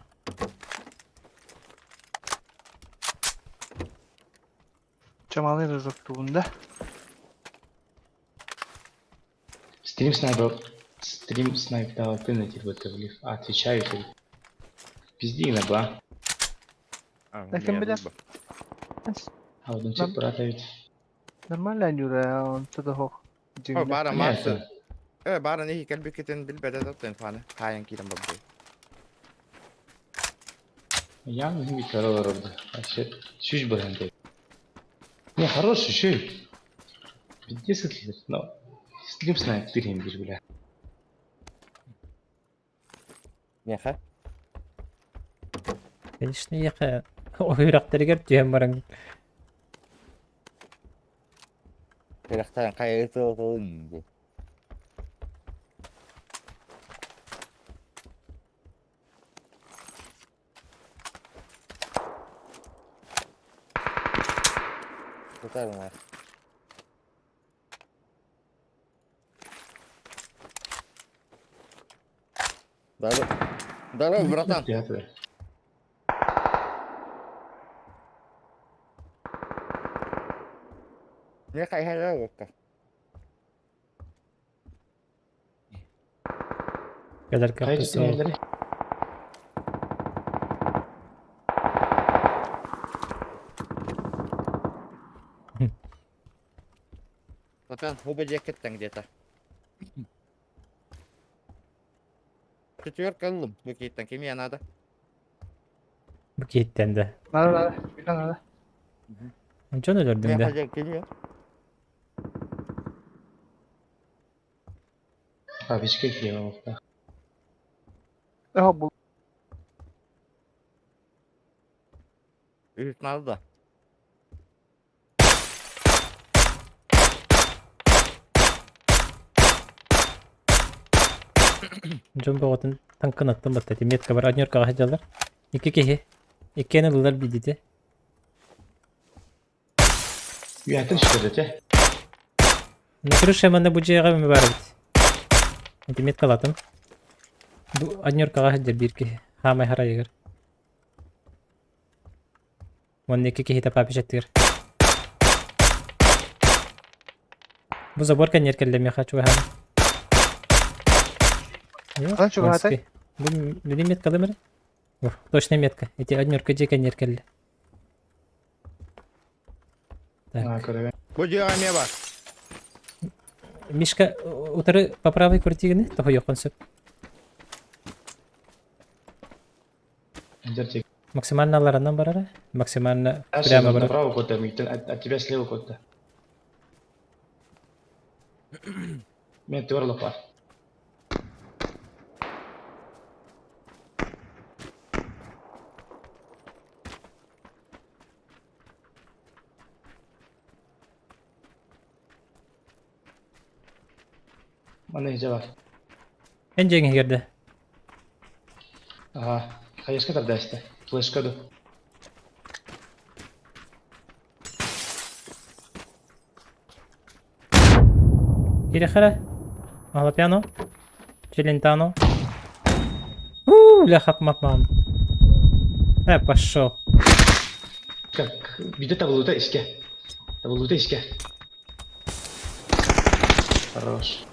Чамалы рызык тугунда. Стрим снайпер. Стрим снайп дал ты на тебе ты влив. Отвечаю тебе. Пизди на ба. Ким билэр? А вот он брата ведь. Нормально Юра, он туда хох. О, бара Макс. Нет. Э, бара не кэлбиккитин билбэтэ тоттен фаны. Хайан киирэн бабды. Я не корова рода. Вообще, чуть бы Не, хороший, чуть. Пиздец, но стрим снайп ты не бля. Неха? Конечно, яка ойрактарыгар түһэн баран. Кырахтан кайы тылын. Тутарым Здорово. Здорово, братан. Пятое. Мне хайхайра Кэлэр Хайды каппыс. синелери. Братан, оба жекеттен где-то. Четверка ыллым. Бу кимия надо. Бу киэттен да. Надо, надо, надо. Ончон өлөрдүм Мне да. хозяин кимия. А, Бишкек я да. О, бу Үс надо да. Дьон бөҕөтүн таҥкынаттан батта. Метка бар однеркаҕа сылдьаллар. Икки киһи. Иккиэн ыллылар биирдите. Үйэтин сүтэрдэ. На крыше манна бу дьиэҕэ эмэ баар эбит. Ити меткалатым. Бу однеркаҕа сылдьар биир киһи. Хаамай харайыгар. Уонна икки киһитэ папичаттыыр. Бу забор кэннигэр кэллэ миэхэ чугаһаан. Хан чугаһатай? Бу били меткалым эрэ? Точная метка. Эти однерка дьиэ кэннигэр кэллэ. Так. Бу дьиэҕэ эмиэ бар. Мишка, утары по правой квартираны тоһуйуоххун сөп. Максимально алларанан барара, максимально прямо барар. Направо куда-то, от тебя слева куда-то. Мен тверло бар. Манна иһдьэ бар. Эн дьиэҥ иһигэр да? Аха, хайыска тардаста. Флешка ду. Кириэхэ Малапиано? Челентано? У, бля, мапман. Пошел. Как, биде табылута иске. Табылута иске. Хорош.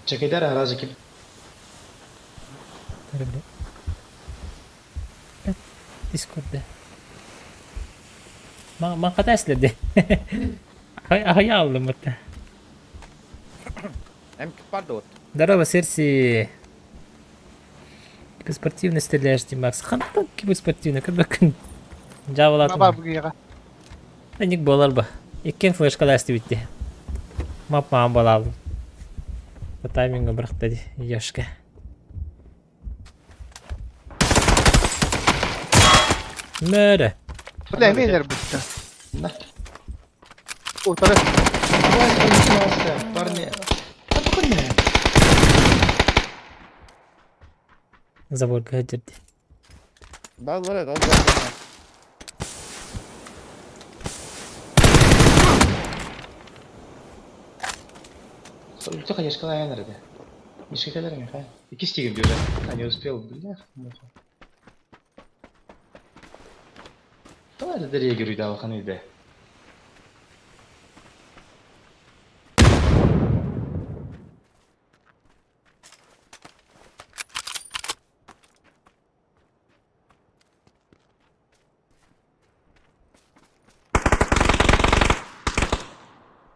Чекайдар аразы кип. Дискордда. Маҥхата эслэрди. Аһыйа аллым бытта. Эм бар Здорово, Серси. Спортивный стреляешь, Димакс. Хантан кибы спортивный, кырбакын. Жабылатын. Баба бүгүйэҕэ. Ник буолар ба. Иккиэн флешкалаасты битти. Мап маам балаалым. По таймингу бырахта ди, Ёшка. Мөрө. Бля, эмиэлэр бытта. На. Утары. Парни. Заборга дьэрди. Баллар, баллар. Үлтө хаешкала айан эрде. Мишка кэлэр Михаил. Икки стигим диyor. А не успел, бля, муха. Давай это реагируй, да, алхан иде.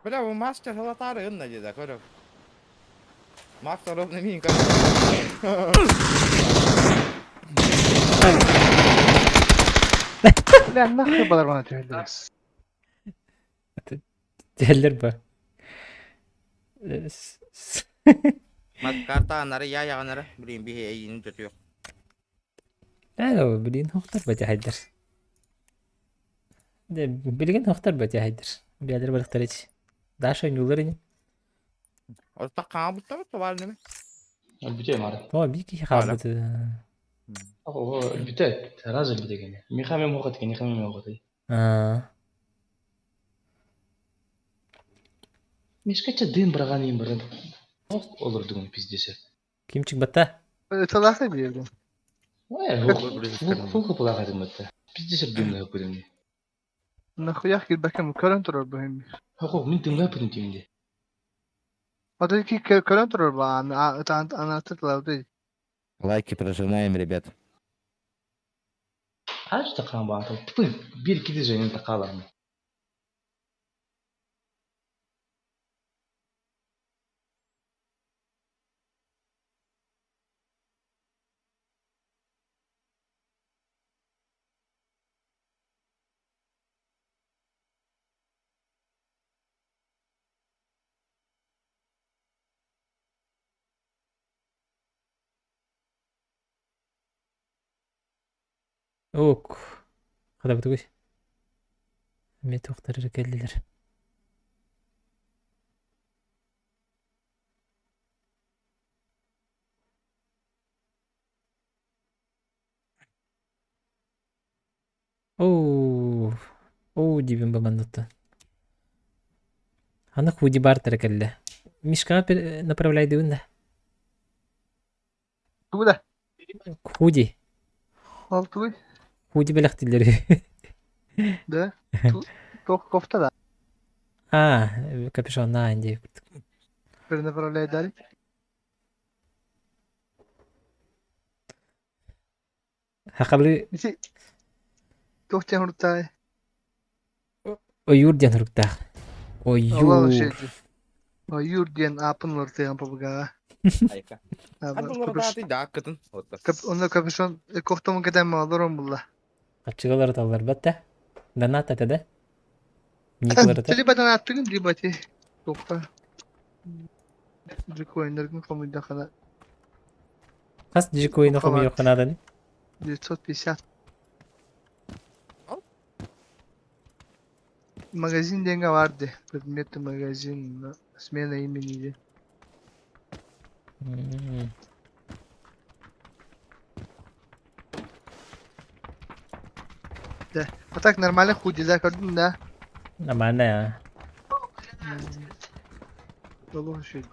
Бля, бу мастер халатары ынна деді, көріп. Мастер ровно мин Бля, нахуй балар түһэллэр. Теллер ба. Мат карта анары я яғанары, блин, бихе эйин төтү. Э, блин, хохтар ба хайдар. Де, билген хохтар ба хайдар. Биядер барыктар ич. Даша ойнулар ини. Оста қаңа бұтта бұтта бар неме? Бүтэ мары. О, бики хаалбыт. О, бүтэ, разы бүтэ гене. Миха мен мохат гене, мен мохат. Аа. Мишка дым браган им бран. Ох, олор дугун пиздесе. Кимчик батта? Ыталаха биэрдим. Ой, хух пулага дымытта. Пиздесе дым да көдүм. Нахуя кирбэкэм көрөн турар бу хим. Хох, мин дымга пүдүм тиминде. Ата ки көрөн турар ба, ана тытларды. Лайки прожимаем, ребят. Аж такан ба, тупы бир киди женин такалам. Ок. Хада бутугуй. Эмиэ туохтар эрэ кэллилэр. Оо, оо диибин бу манныттан. Аны худи бартера кэллэ. Мишкаҕа направляйдыбын да. Тугу да? Худи. Ол тугуй? Худи бэлэхтииллэр. Да? Туох кофта да? А, капюшоннаан диэбит. Перенаправляйдали. Хахалы Ити туох диэн хуруттаай? Ойуур диэн суруктаах. Олох Ойуур. үчүгэй. Ойуур диэн ааппын уларытыаҕым пабыгаҕа. Айка. Онно капюшон кофтамын кэтэн олорон булла. Аччыгалары талларбат да. Донат этэ да. Никларыта. Либо донаттыгын, либо ти туохха джикоиннаргын хомуйдаххына Хас джикоины хомуйуохха нааданы? 950. Магазин диэҥҥэ баар дии. Предметы магазин, смена имени диэн. Да. А так нормально худи, да, көрдүм да. Нормально а. Олох үчүгэй.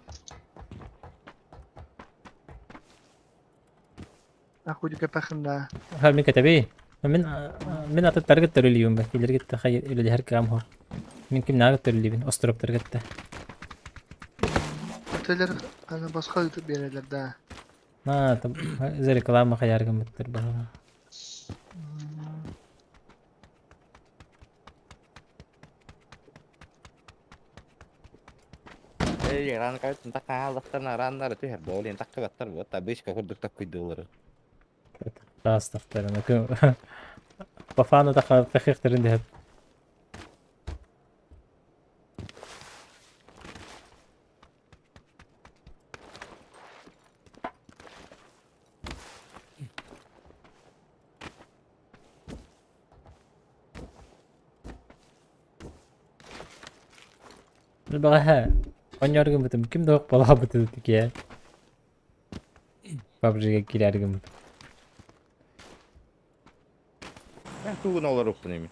А худи кэпэхин да. Ха мин кэтэбий. Мин мин атыттарга төрүлүйүм ба. Илэргитте хай үлэлэһэр кыам хо. Мин кимнааҕы төрүлүйбүн остроптаргытта. Өтөлөр аны босхо ыытып биэрэллэр да. На там за реклама хаяргымыттар баҕа. Эй, ран кайтын такаалыктан араннары түһэр буолин таккыбаттар буот табышка курдук таккыйдылары. Таастахтарына По фану таха пехихтерин дэһэп. Баҕаһа оонньоору гыммытым ким да балаабыт киэ PUBG-га киирээри гыммытым. Мен тугун олоруппун эми.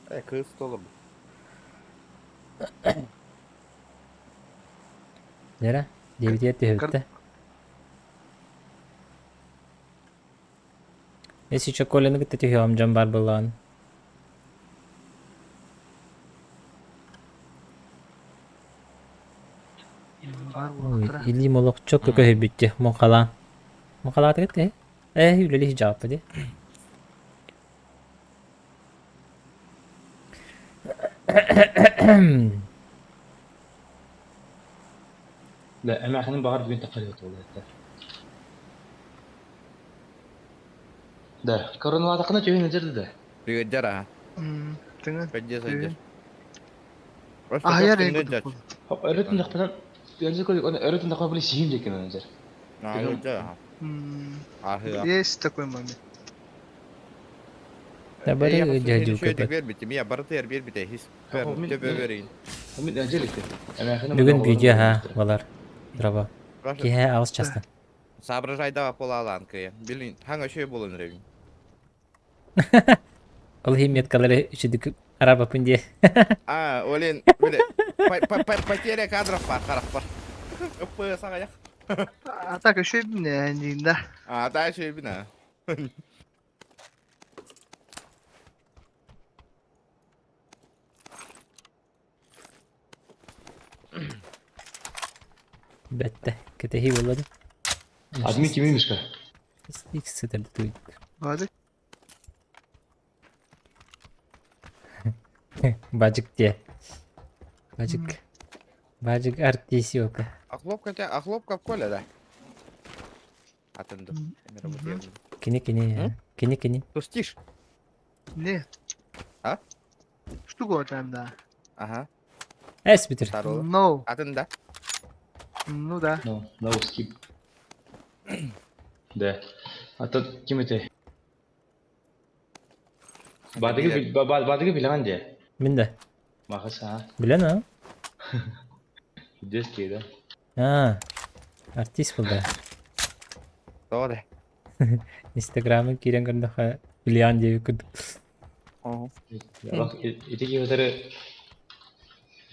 Э, кыыс толорбут. Нера, диэбитигэр түһэбиттэ. Если чё Коляны кытта түһүөҕүм дьон баар буоллаҕына. Баар буолуохтара. Илиим олох чөккө көһүйбүттэ. Муҥхалаан. Муҥхалаатыгыт ээ? Ээ, үлэлии сдьаҕаппа дии. Да, эмээхинин баҕар бүгүн таххарыа буолуо Да, коронаватаххына түһүн ыдьыр да. Ыдьар аа. Тыҥа. Пэддьэ сылдьар. Аһыйар эйгутук. Өрөтүн дахпынан өрөтүн дахпынан били сиһим диэки ыдьар. Есть такой момент. Да бары дьадьука. Бүгүн видео ха балар. Дрова. Киһэ аҕыс частан. Соображайдава полалаан кыйа. Билин, хаҥа шөй болон ревин. Ол иһин меткалары үчүдүк арабапын диye. А, олен, биле, потеря кадров бар, харах бар. Ыппы сағаяқ. А так еще не да. А, да, еще бина. Бэтте. Кэтэһии буолла да. Адми кими мишка? Икс сытарды туйдук. Бадык. Бажык дие. Бажык. Бажык артисиока. Охлопка те, охлопка в коле, да. Атынды. Кини кини. Кини кини. Тустишь? Нет. А? Штука там, да. Ага. Эс бүтүр. No. Атында. Ну да. No, no skip. Да. А то ким это? Баадыгы баадыгы билэҕин дии? Мин да. Махас аа. Билэн аа? Детский да? Аа. Артист был да. Тоҕо да? Инстаграмын киирэн көрдөххө билиэн диэбит курдук. Ити киһи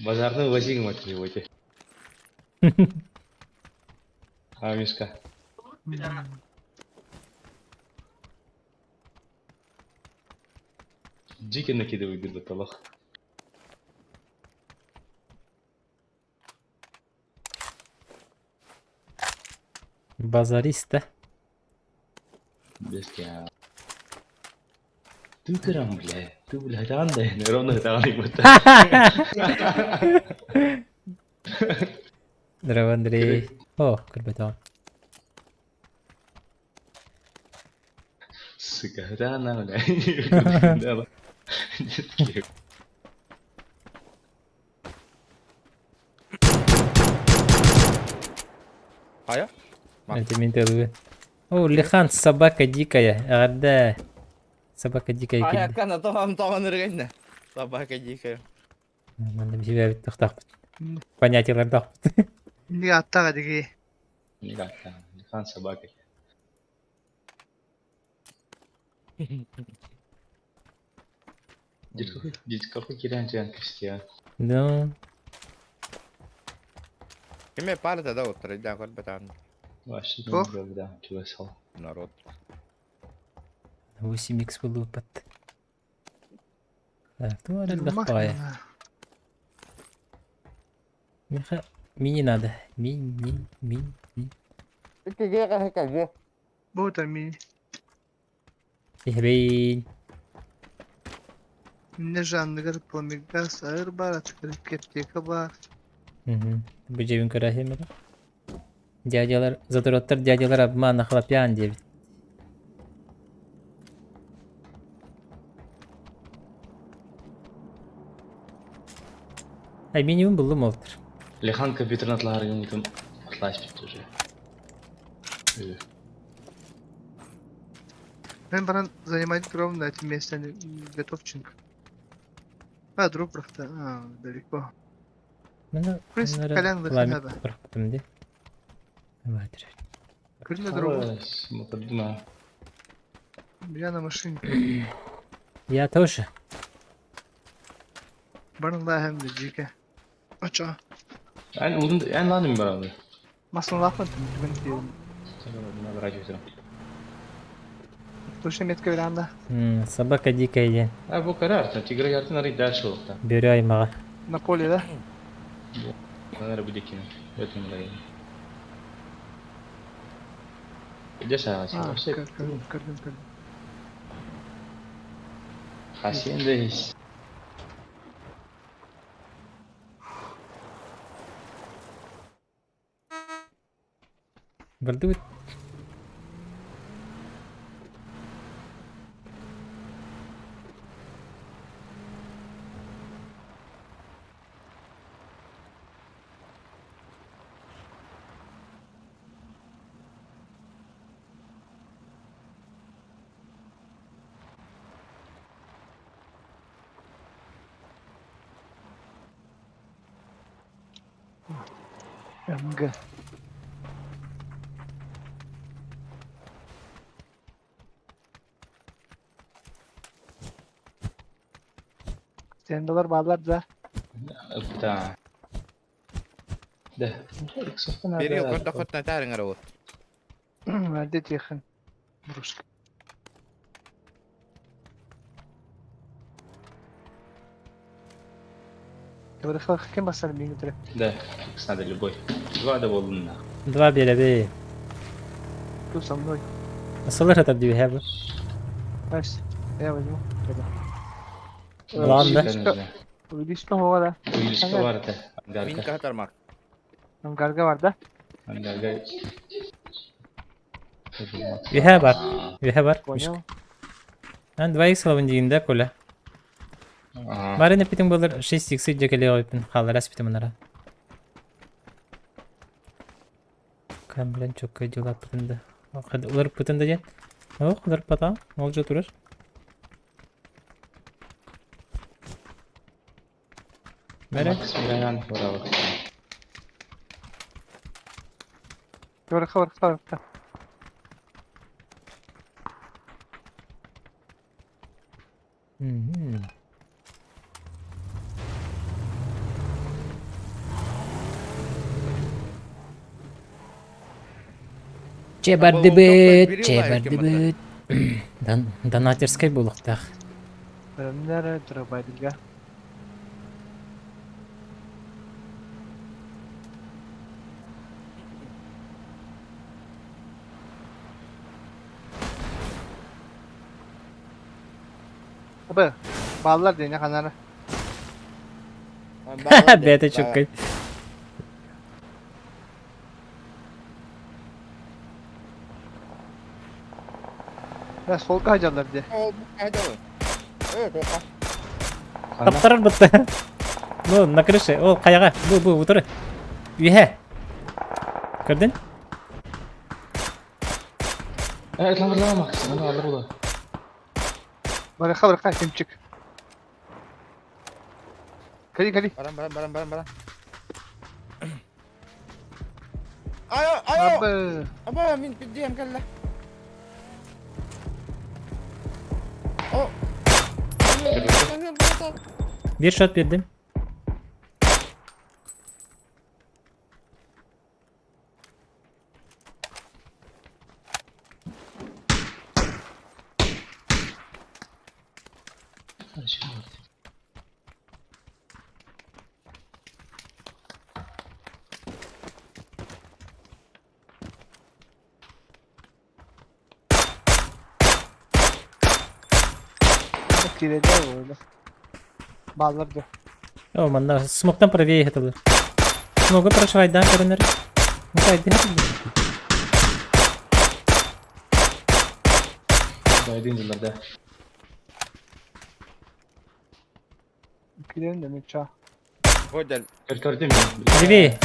базарный возик мать его эти. А, Мишка. Дикий накидывай говорит, Аллах. Базариста. Беске. Ты кырам, бля. Ты, бля, да, ровно таҕан будто. Здорово, Андрей. О, көрбөтөҕүм. Сука, да она, бля. Хайа? Это мин тылыбын. О, Лихан, собака дикая. Эҕэрдэ. Собака дикая Хайа, киирдэ. кана тоҕом тоҕон үргэннэ. Собака дикая. Манна биһибэбит тохтоохпут. Понятиелардаахпыт. Не аттаға диги. Лихан собака. Дед какой Кирян Кристиан? Ну, Киме пара да уттар, да көрбөтөн. Вообще Ох. не да, чего Народ. 8x булупат. Так, туалет бахпая. Миха, мини надо. Мини, мини. Бу мини. Ихбейн. Мине жанныгар пламегас айыр бар, атыкырып кептека бар. Бу жебин көрәһем бе. Дядялар, задроттар дядялар обман хлопян диэбит. Ай минимум булдум олтыр. Лихан компьютерин атлаһар гыммытым атлаһа испит уже. Мен баран занимать ровно это место готовченко. А, друг просто, а, далеко. Мына В принципе, Колян пламя выхода. бырахпытым ди. Давай, Көрүнө другу. Мукаддима. Я на машине. Я тоже. Баран лахем дике. Ача. Эн удун эн ланым барады. Масын лахман түгін дейін. Мына бір айтып Точно метка веранда. Собака дикая диэн. А бу карар, тигр яртын арый дальше олықта. Бөрө аймаҕа. На поле, да? Наверное, будет кино. Это не лайм. Где А, сага? көрдім, көрдім, көрдім. Хасиенда есть. Бардыбыт. МГ. Стендалар баалар да. Да. Да. Бери көрдөхөт натаарыңар вот. Әлде техин. Русский. Кем басар мені түрі? Да, Икс надо любой. Два да болдун. Два биэрэбин. Кто со мной? Сылыр атар диэхэ бу. Найс. Я возьму. Ладно. Увеличка хоға да. Увеличка бар это. Мин Ангарка. катармак. Ангарга бар да. Ангарка. Үһэ бар. Үһэ бар. Понял. Ан 2x лабын дигин да Коля. Барын эпитиң болар 6x дьэ кэлиэҕиппин хааллара испитим ынара. Кам билэн чокка дьылаппытын да. Уларыппытын да диэн. Ох, уларыппатаҕым. Ол дьэ турар. Бәрэ. Макс Мираян браво. Барыха барыха барыха. Мгм. Че бардыбыт, че бардыбыт. Донатерскай буолуохтаах. Бөрөмнөр дробайдыга. Абы, баллар диэн ханара. Бэйэтэ чуккай. Я солка хадьаллар дии. Таптарар бытта. Ну, на крыше. Ол хайаҕа. Бу, бу, утары. Үөһэ. Көрдүн? Э, ытламырлама Макс, аны алыр була. Барыха барыха кимчик. Кали кали. Баран баран баран баран баран. Айо айо. Абы. Аба мин пиддиэм кэллэ. О. Биир шот биэрдим. Киирэллэр буолла. Бааллар дуо? О, манна смоктан правее хатылы. Смогу прошвайдан көрүнөр. Мукайды хатылы. Дайдын жылларда. Киирэн да мича. Бодел. Көрдүм мен. Левее.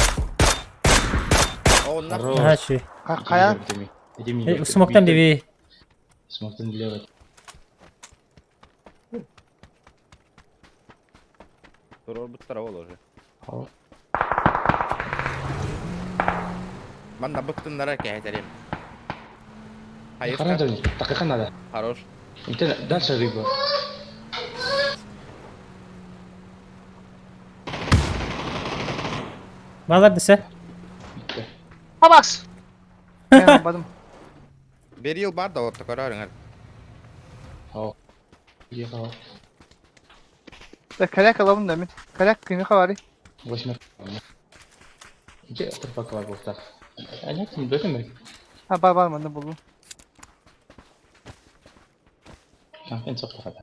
Онна. Хорош. Ага, чүй. Хайа? Смоктан левее. Смоктан левее. Туруорбуттара ол уже. О. Манна быктыннара кэһэтэрим. Харан Хайыска. Такыка надо. Хорош. Интен дальше рыба. Балар десе. А, Макс! Мен бадым. Берил бар да отто көрөрүңөр. О. Ехал. Да коряк алабын да мен. Коряк кими хабары? Восьмерка. Где трупак бар буолтар? Аня ким бөтен А, бар бар манна булдум. Кампен соқтаға.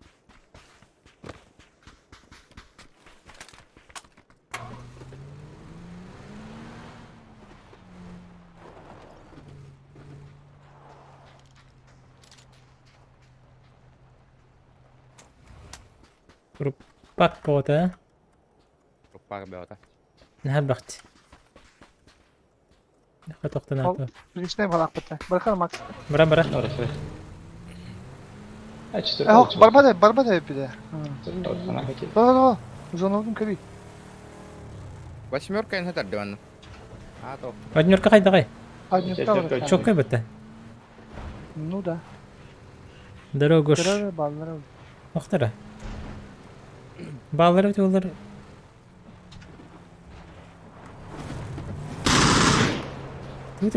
Пак бота. Пак беота. Нахабахт. Хатохтан Личный балак бата. Бархар Макс. Бара бара. Э, барбада, барбада эпиде. Да, да, да. Зоналдым кеби. Восьмерка эн хатар диван. А то. Однерка хайдагай. Однерка. Чоккай бата. Ну да. Дорогуш. Баллар. Охтара. Баллар өтө олар. Тут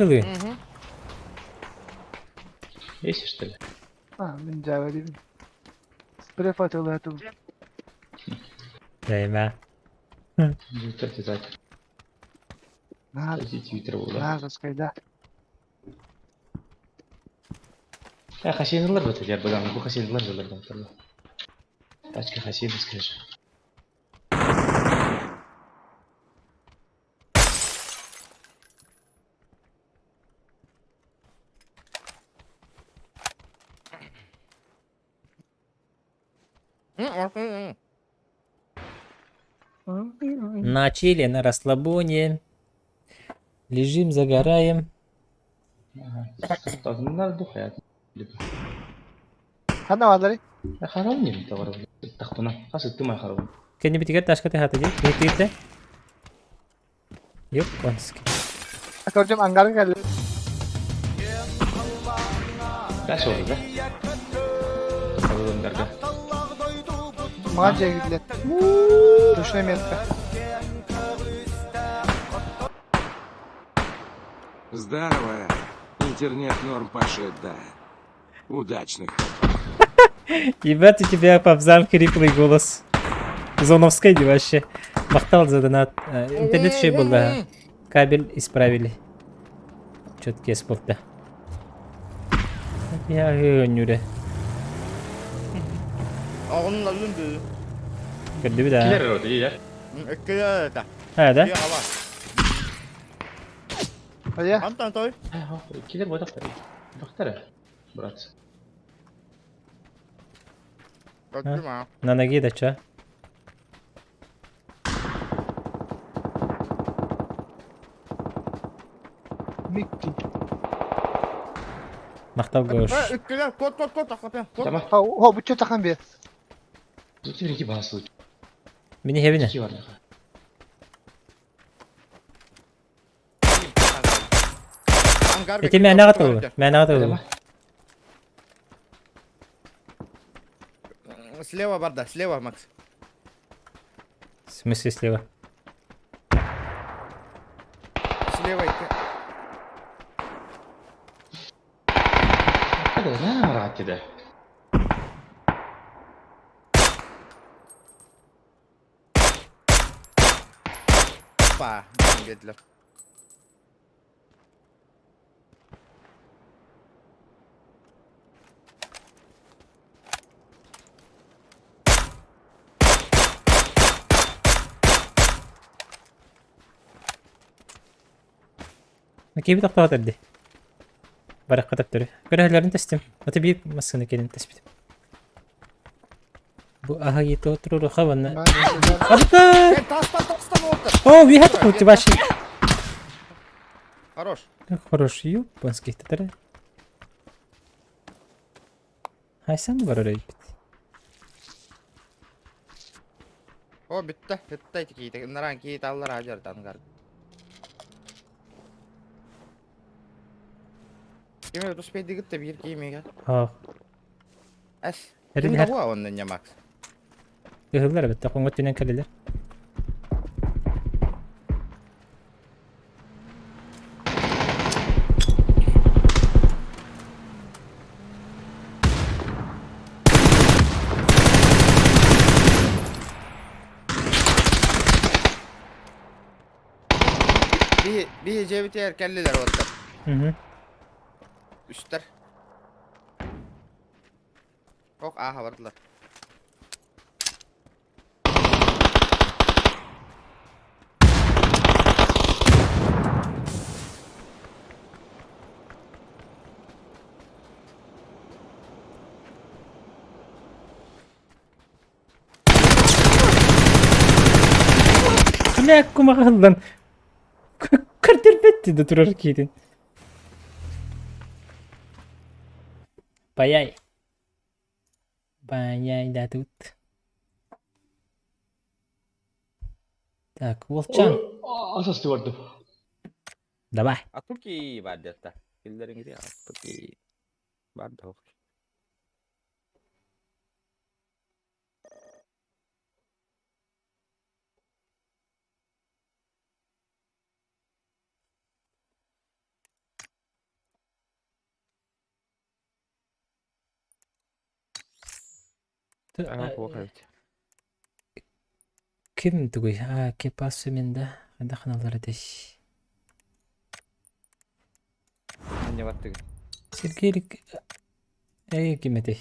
Есть что ли? А, мен жабы Префатылатым. Дайма. Твиттер На, Твиттер болды. на, заскайда. Я хасейнлар бит я будан, бу хасейнлар жылдардан турду. Тачка хасейнская же. На чиле, на расслабоне. Лежим, загораем. Ага. Духа. Хана валары? Харам не товар. Тахтуна. Хасы тымай харам. Кэннибитигэр ташка тыһаата дии. Биһиктигит да? Японский. Көрдүм ангарга кэллим. Дальше oldu да? Алындарга. Мага дьиэгиллэр. Ручной метка. Здорово. Интернет норм пашет, да. Удачных. Ебать, у тебя, Павзан, хриплый голос. Зоновская дии вообще. Махтал за донат. Интернет үчүгэй буолла. Кабель исправили. Четкий спорта. Я өнүрэ. Оҕонун алын дыы. Көрдүбүт аа. Килер рота дии Иккилэр это. А, да? Ала. Хайа? Антон той. Килер бодақтар. Бақтар. Брат. Көрдүм аа. На ноги да чё? Микки. Махтал гош. Иккилэр кот кот кот ахлапя. Кот. Тама. Хо, бу чё тахан бер. Тут ки басыл. Мини хебине. Ки бар. Ити мээнэҕэ тылы. Мээнэҕэ тылы. Слева барда, слева, Макс. В смысле слева? Слева икки. Hadi ne rahat ede. Па, dediler. Киби тохтоот эрди. Барахха төптөрү. Көрөһөлөрүн тэстим. Аты биир массыына кэлин тэспитим. Бу аһа ете отуру хаванна. Абыта! Тастан тастан отыр. О, we had to вообще. Хорош. Хорош, японский татары. Хайсан бар өрөйбүт. О, бүтті. Бүтті айты кейді. Наран кейді аллар ажар дангар. Кеме туспейді гітті бір кеймеге. Аа. Әс. Эрин Ким хэр. да онны не Макс? Ыһыллар эбит, хоҥҥо түнэн кэллилэр. Би би жебитер кэллилер оттар. Мгм. Үстер. Ок аха бардылар. Бля, кумаҕаллан. Көрдөрбөт да турар киитин. Паяй. Паяй да тут. Так, Волчан. Асасты барды. Давай. Атуки бар дetta. Киллериңизи атуки. Бар да. Ким тугуй? А, ке пассы менда. Ханда ханалар этэй. Не баттыгы. Сергей Эй, ким этэй?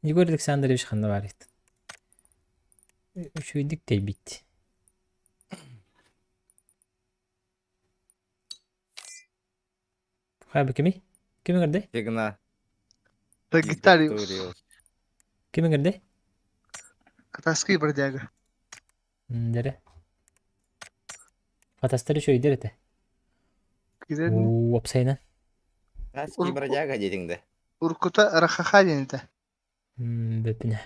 Егор Александрович ханна бар ит. Үчүгүйдик тэйбит. Хаба кими? Кими көрдө? Сигна. Сагитариус. Кими көрдө? Катаский бродяга. Дере. Фатастары үчүгүйдер этэ. Кирен Уопсайынан. Хаски бродяга дедиңде. Уркута Рахахадин это. Бөпүнэ.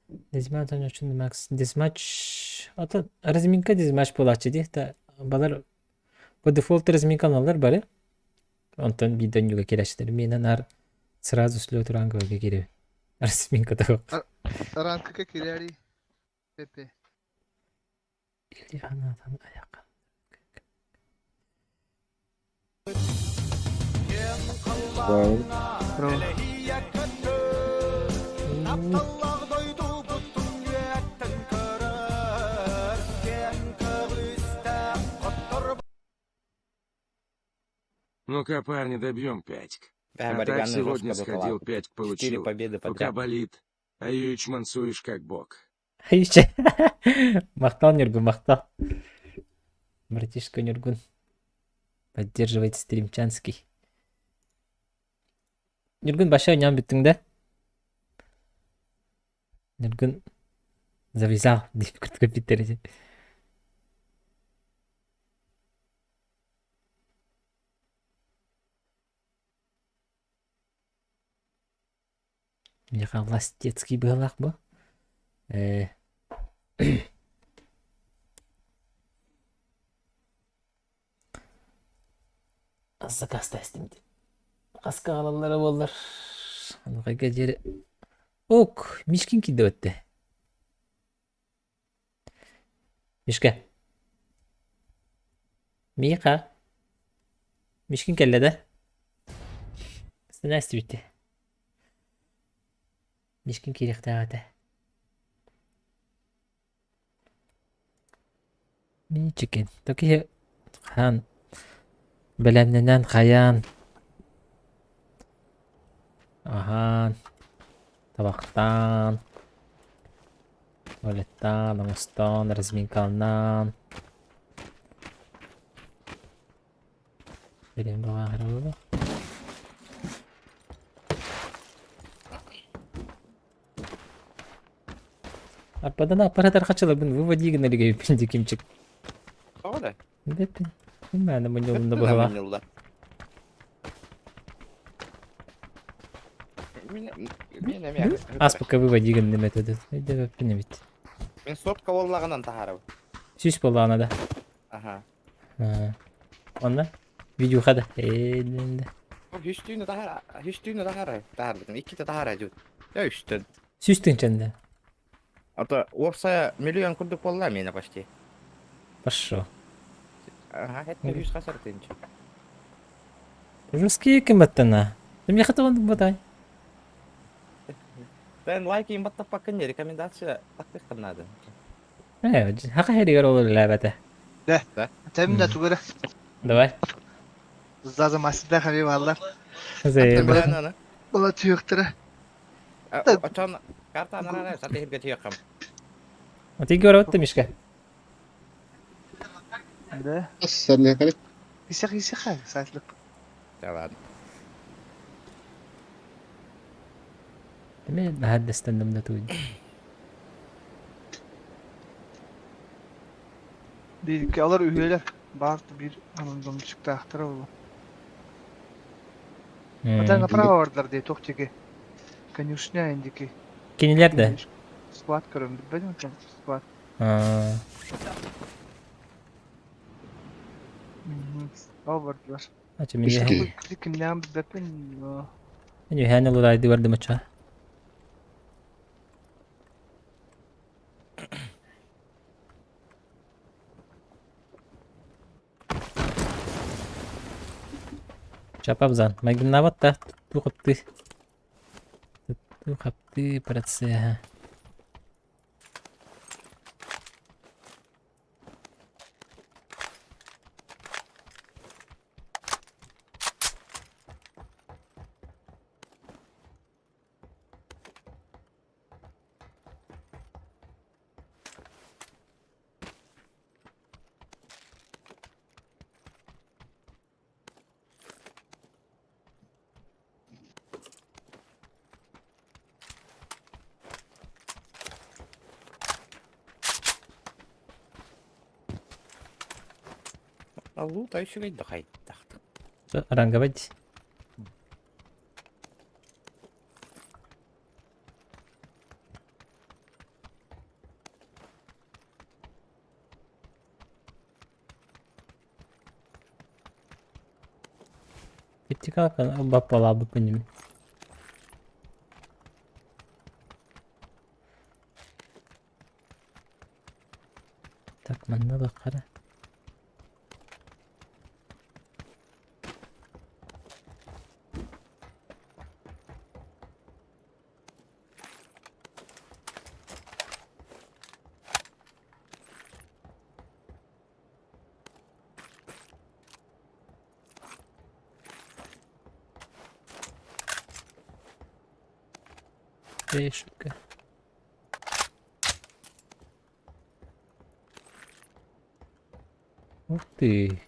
Дезмач очень Макс. Дезмач. Ата разминка дезмач буолааччы дии. Та балар по дефолт разминка аналлар бары. Онтон биирдэн юга кирэчтэр. Миэнэ наар сразу слет ранговыйга киирэр. Разминка того. Ранкыка кирэри Пепе. Ильянадан аяққа. Браво. Ну-ка, парни, добьем пятик. Бля, А так Бариган сегодня жестко сходил, быкала. пять Четыре получил. победы Рука подряд. болит. А юич мансуешь как бог. Еще. Махтал Нюргун, махтал. Братишка Нюргун. Поддерживает стримчанский. Нюргун баша ням бүттүң да? Нюргун завязал деп күрткө биттер. Миха властецкий быһалаах бу. Э. Заказ тестим. Хаска агалалара буоллар. Аныкайга диэри. Ок, Мишкин киирдэ өттө. Мишка. Миха. Мишкин кэллэ да? Сынаас бүтте. Мишкин киириэхтээх этэ. Мичикен. Токи хаан бэлэмнэнэн хайаан аһаан табахтаан туалеттаан оҥостон разминкалаан Билим баҕаһырылла. Аппадан аппаратар хачылабын выводи гына лигейпин дикимчик. Тоҕо да? Беппин. Киммээнэ мунньулунна Бэттэн быһалаах. мунньулла. Мин мин эмиэ Ас пока выводи гынным этэ. Өйдөбөппүн эбит. Мин сотка буоллаҕынан таһаарабын. Сүүс буоллаҕына да. Аха. Онно видюха да. Ээ Үстүүнү таһаар, үстүүнү таһаар, таһаарбытым. Иккитэ таһаара дьут. Я үстэн. Сүүс тыһыынчанда. А то уопсайа миллион курдук буолла миэнэ почти. Пошел. Ага, это үс хасар тыһыынча. Русские кыматтана. Ты мне хотел ботай. Тэн лайк им баттаппаккын рекомендация тактыктан надо. Э, хака херигер olur ләбәтә. Тәм дә тугары. Давай. Заза масида хаби валлар. Зайба. Була түйөктөрө. Очон карта анарара саты хирге түйөккам. А ты говорил, ты Мишка. Да. Исех исех сатлык. Да ладно. Мен наһаддастандым да туй. Дейdi алар үһүөлэр бар бир анан чыктаахтара болу. Ата направо бардылар дии туох диэки. Конюшня индики. Кинилер да. Склад көрөм билбедим там склад. Ол бардылар. Ача мен Кимнээн билбэппин. Мен үһән олорайды бардым ача. Чапабзан. Майгыннабат та ту хапты. Ту хапты процесс. Лута үчүгэй да хайдахты. Ранговать. Пятикалка баппалаабыппын дии. Так, манна бахара. Эй, шутка. Ух ты.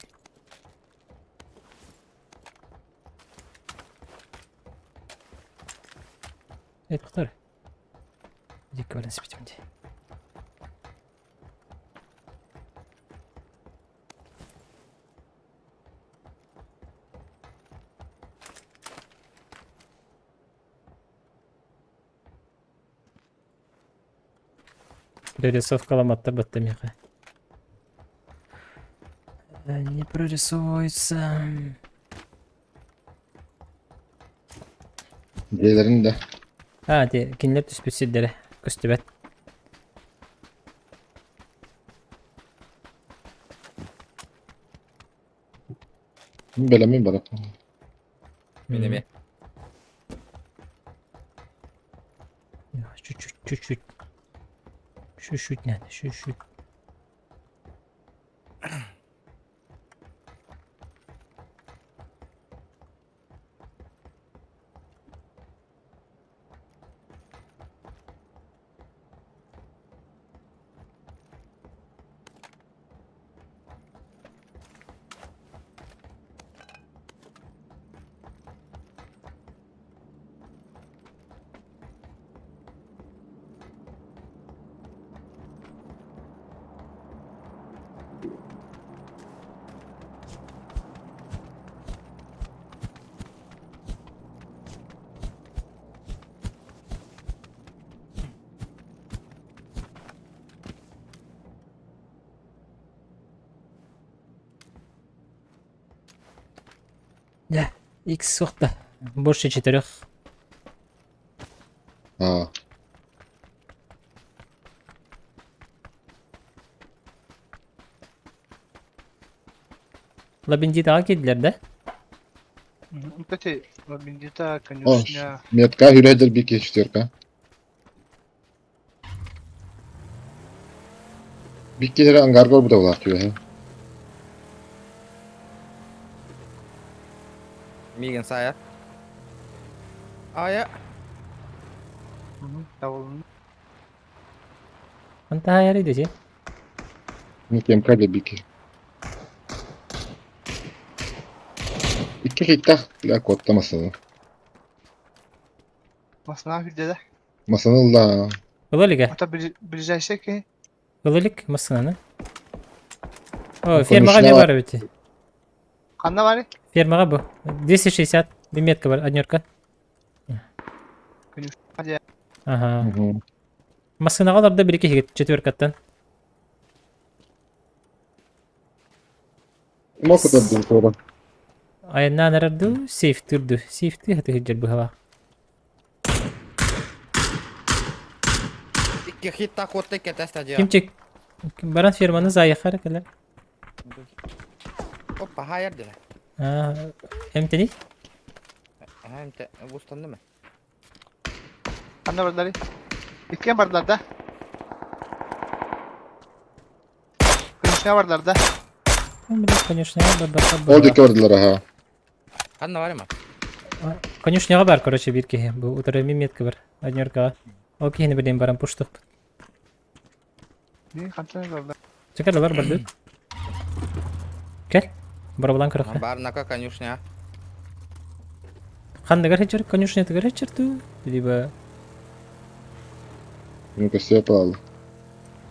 Эй, тоқтар. Дикі баран спитим дии. Прорисовкаламаттар батта миэхэ. Не прорисовывается. Дьиэлэрин да. А, ти кинилэр түспүт сирдэрэ көстүбэт. Бэлэмин барап. Мин эмиэ. Чуть-чуть, чуть-чуть. Чуть-чуть надо, чуть-чуть. Да, X суохта. Больше четырех. А. Лабендитаҕа киирдилэр да? Кстати, Лабендита, конюшня. Метка үрәдер бики четверка. Бикки эрэ ангарга олбута булаах түөһэ. Миигин саайар. Аайа. Табылын. Антаайары дesi. Кемка да бики. Икки хиттах бля куотта масаны. Масына хүрдэ да. Масаны ылла. Ыла илигэ. Ата ближайший ки. Ыла илик массыынаны. О, фермаҕа эмиэ баар эбит. Ханна бары? Фермаҕа бу. 260 метка бар, однерка. Ага. Массыынаҕа олордо бир киһигит четверкаттан. Мокутардын туора. Айаннаан эрэр дуу, сейфтыыр дуу. Сейфтыы хатыһыдьар быһалаах. Икки хит так отты кете стадия. Кимчик баран ферманы заехар кэлэр. Опа, хайыр диле. Эмтени? Аха, эмте бустанды ма? Ханна бардылар? Иккиэн бардылар да? Конюшня бардылар да? Конюшняға бар. Ол диэки бардылар аха. Ханна бар ма? Конюшняға бар, короче, биир киһи. Бу утары метка бар. Однеркаҕа. Ол киһини билин баран пуштук. Чекалар барды. Кел. Барабалан көрөххө. Барнака конюшня. Ханныгар хечер конюшнятыгар хечер ту, либо Ну көстүө паал.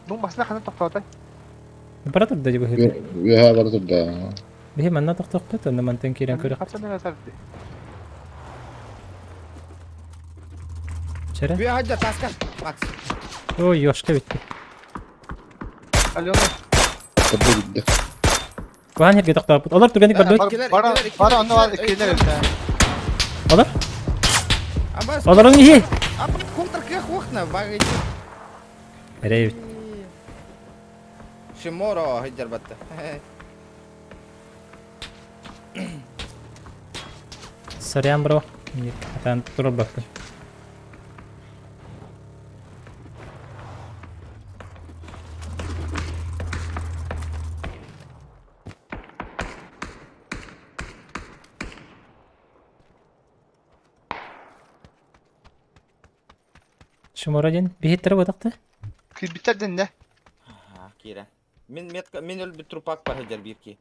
Ну, масына ханна тохтоотой. Бара турда дии быһыыта. Үөһэ бара турда. Биһи манна тохтоохпут, онно мантан киирэн көрөх. Чэрэ. Үөһэ таска. Макс. Ой, ёшка бүттэ. Алена. Турда бүттэ. Куһаан сиргэ тохтооппут. Олор түргэнник барбыт. Бара, бара, онно бар, иккилэр эбит. Олор. Олорун иһи. Эрэй эбит. Шиморо хыдьарбатта. Сорян, бро. Атан турбаппын. Шумора диэн биһиттэрэ буотахта? Кирбиттэр дэннэ. Киирэ. Мин метка мин өлбүт трупак бар сылдьар биир киһи.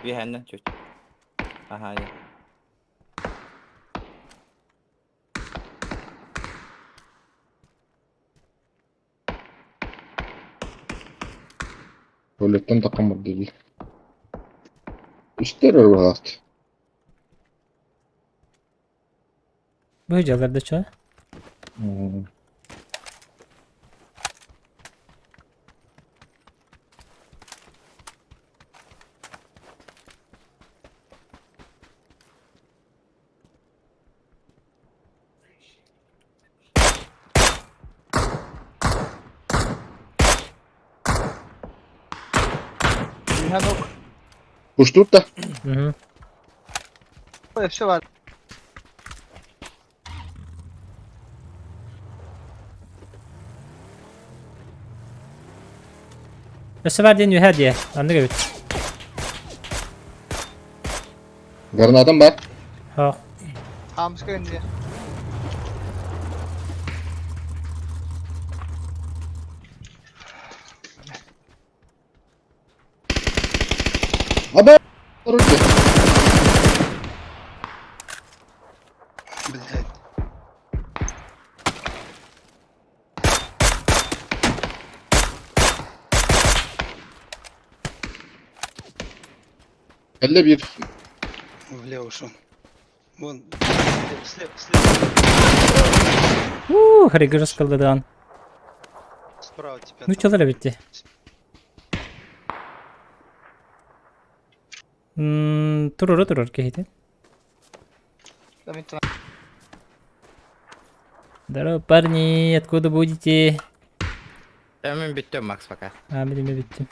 Биһэннэ чуть. Аха. Туалеттан таххан барда дии. Үстэр өр баҕаат. Бу дьаллар да чо. Куштуур да? Угу. Все бар. Өссө бар диэн үһэ диэ. Аннык эбит. Гранатам бар. Хоох. Хаамыска инде. Аба! Короче. Блядь. Кэллэ биир. Влево ушел. Вон. Слева, слева. Уу, харигырыс кылдадан. Справа тебя. Ну чалар эбитти. Мм, туруру турар киһитин. Здорово, парни, откуда будете? Да, мен бүттüm Макс пока. А, блин, мен бүттүм.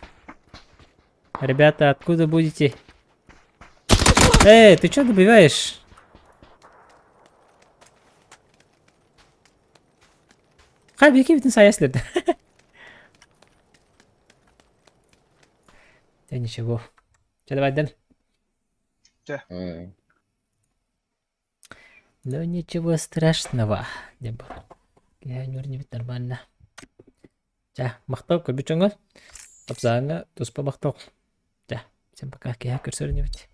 Ребята, откуда будете? Эй, ты чё добиваешь? Хай, беки бүтүн саяслерді. Да ничего. Че, давай, Дэн. Э, Ну ничего страшного. Деп был. Я не нормально. Чэ, махтал көрбүт дьоҥҥо. Тапсааҥҥа туспа махтал. Чэ, всем пока. Киһи көрсөрүнүбүт.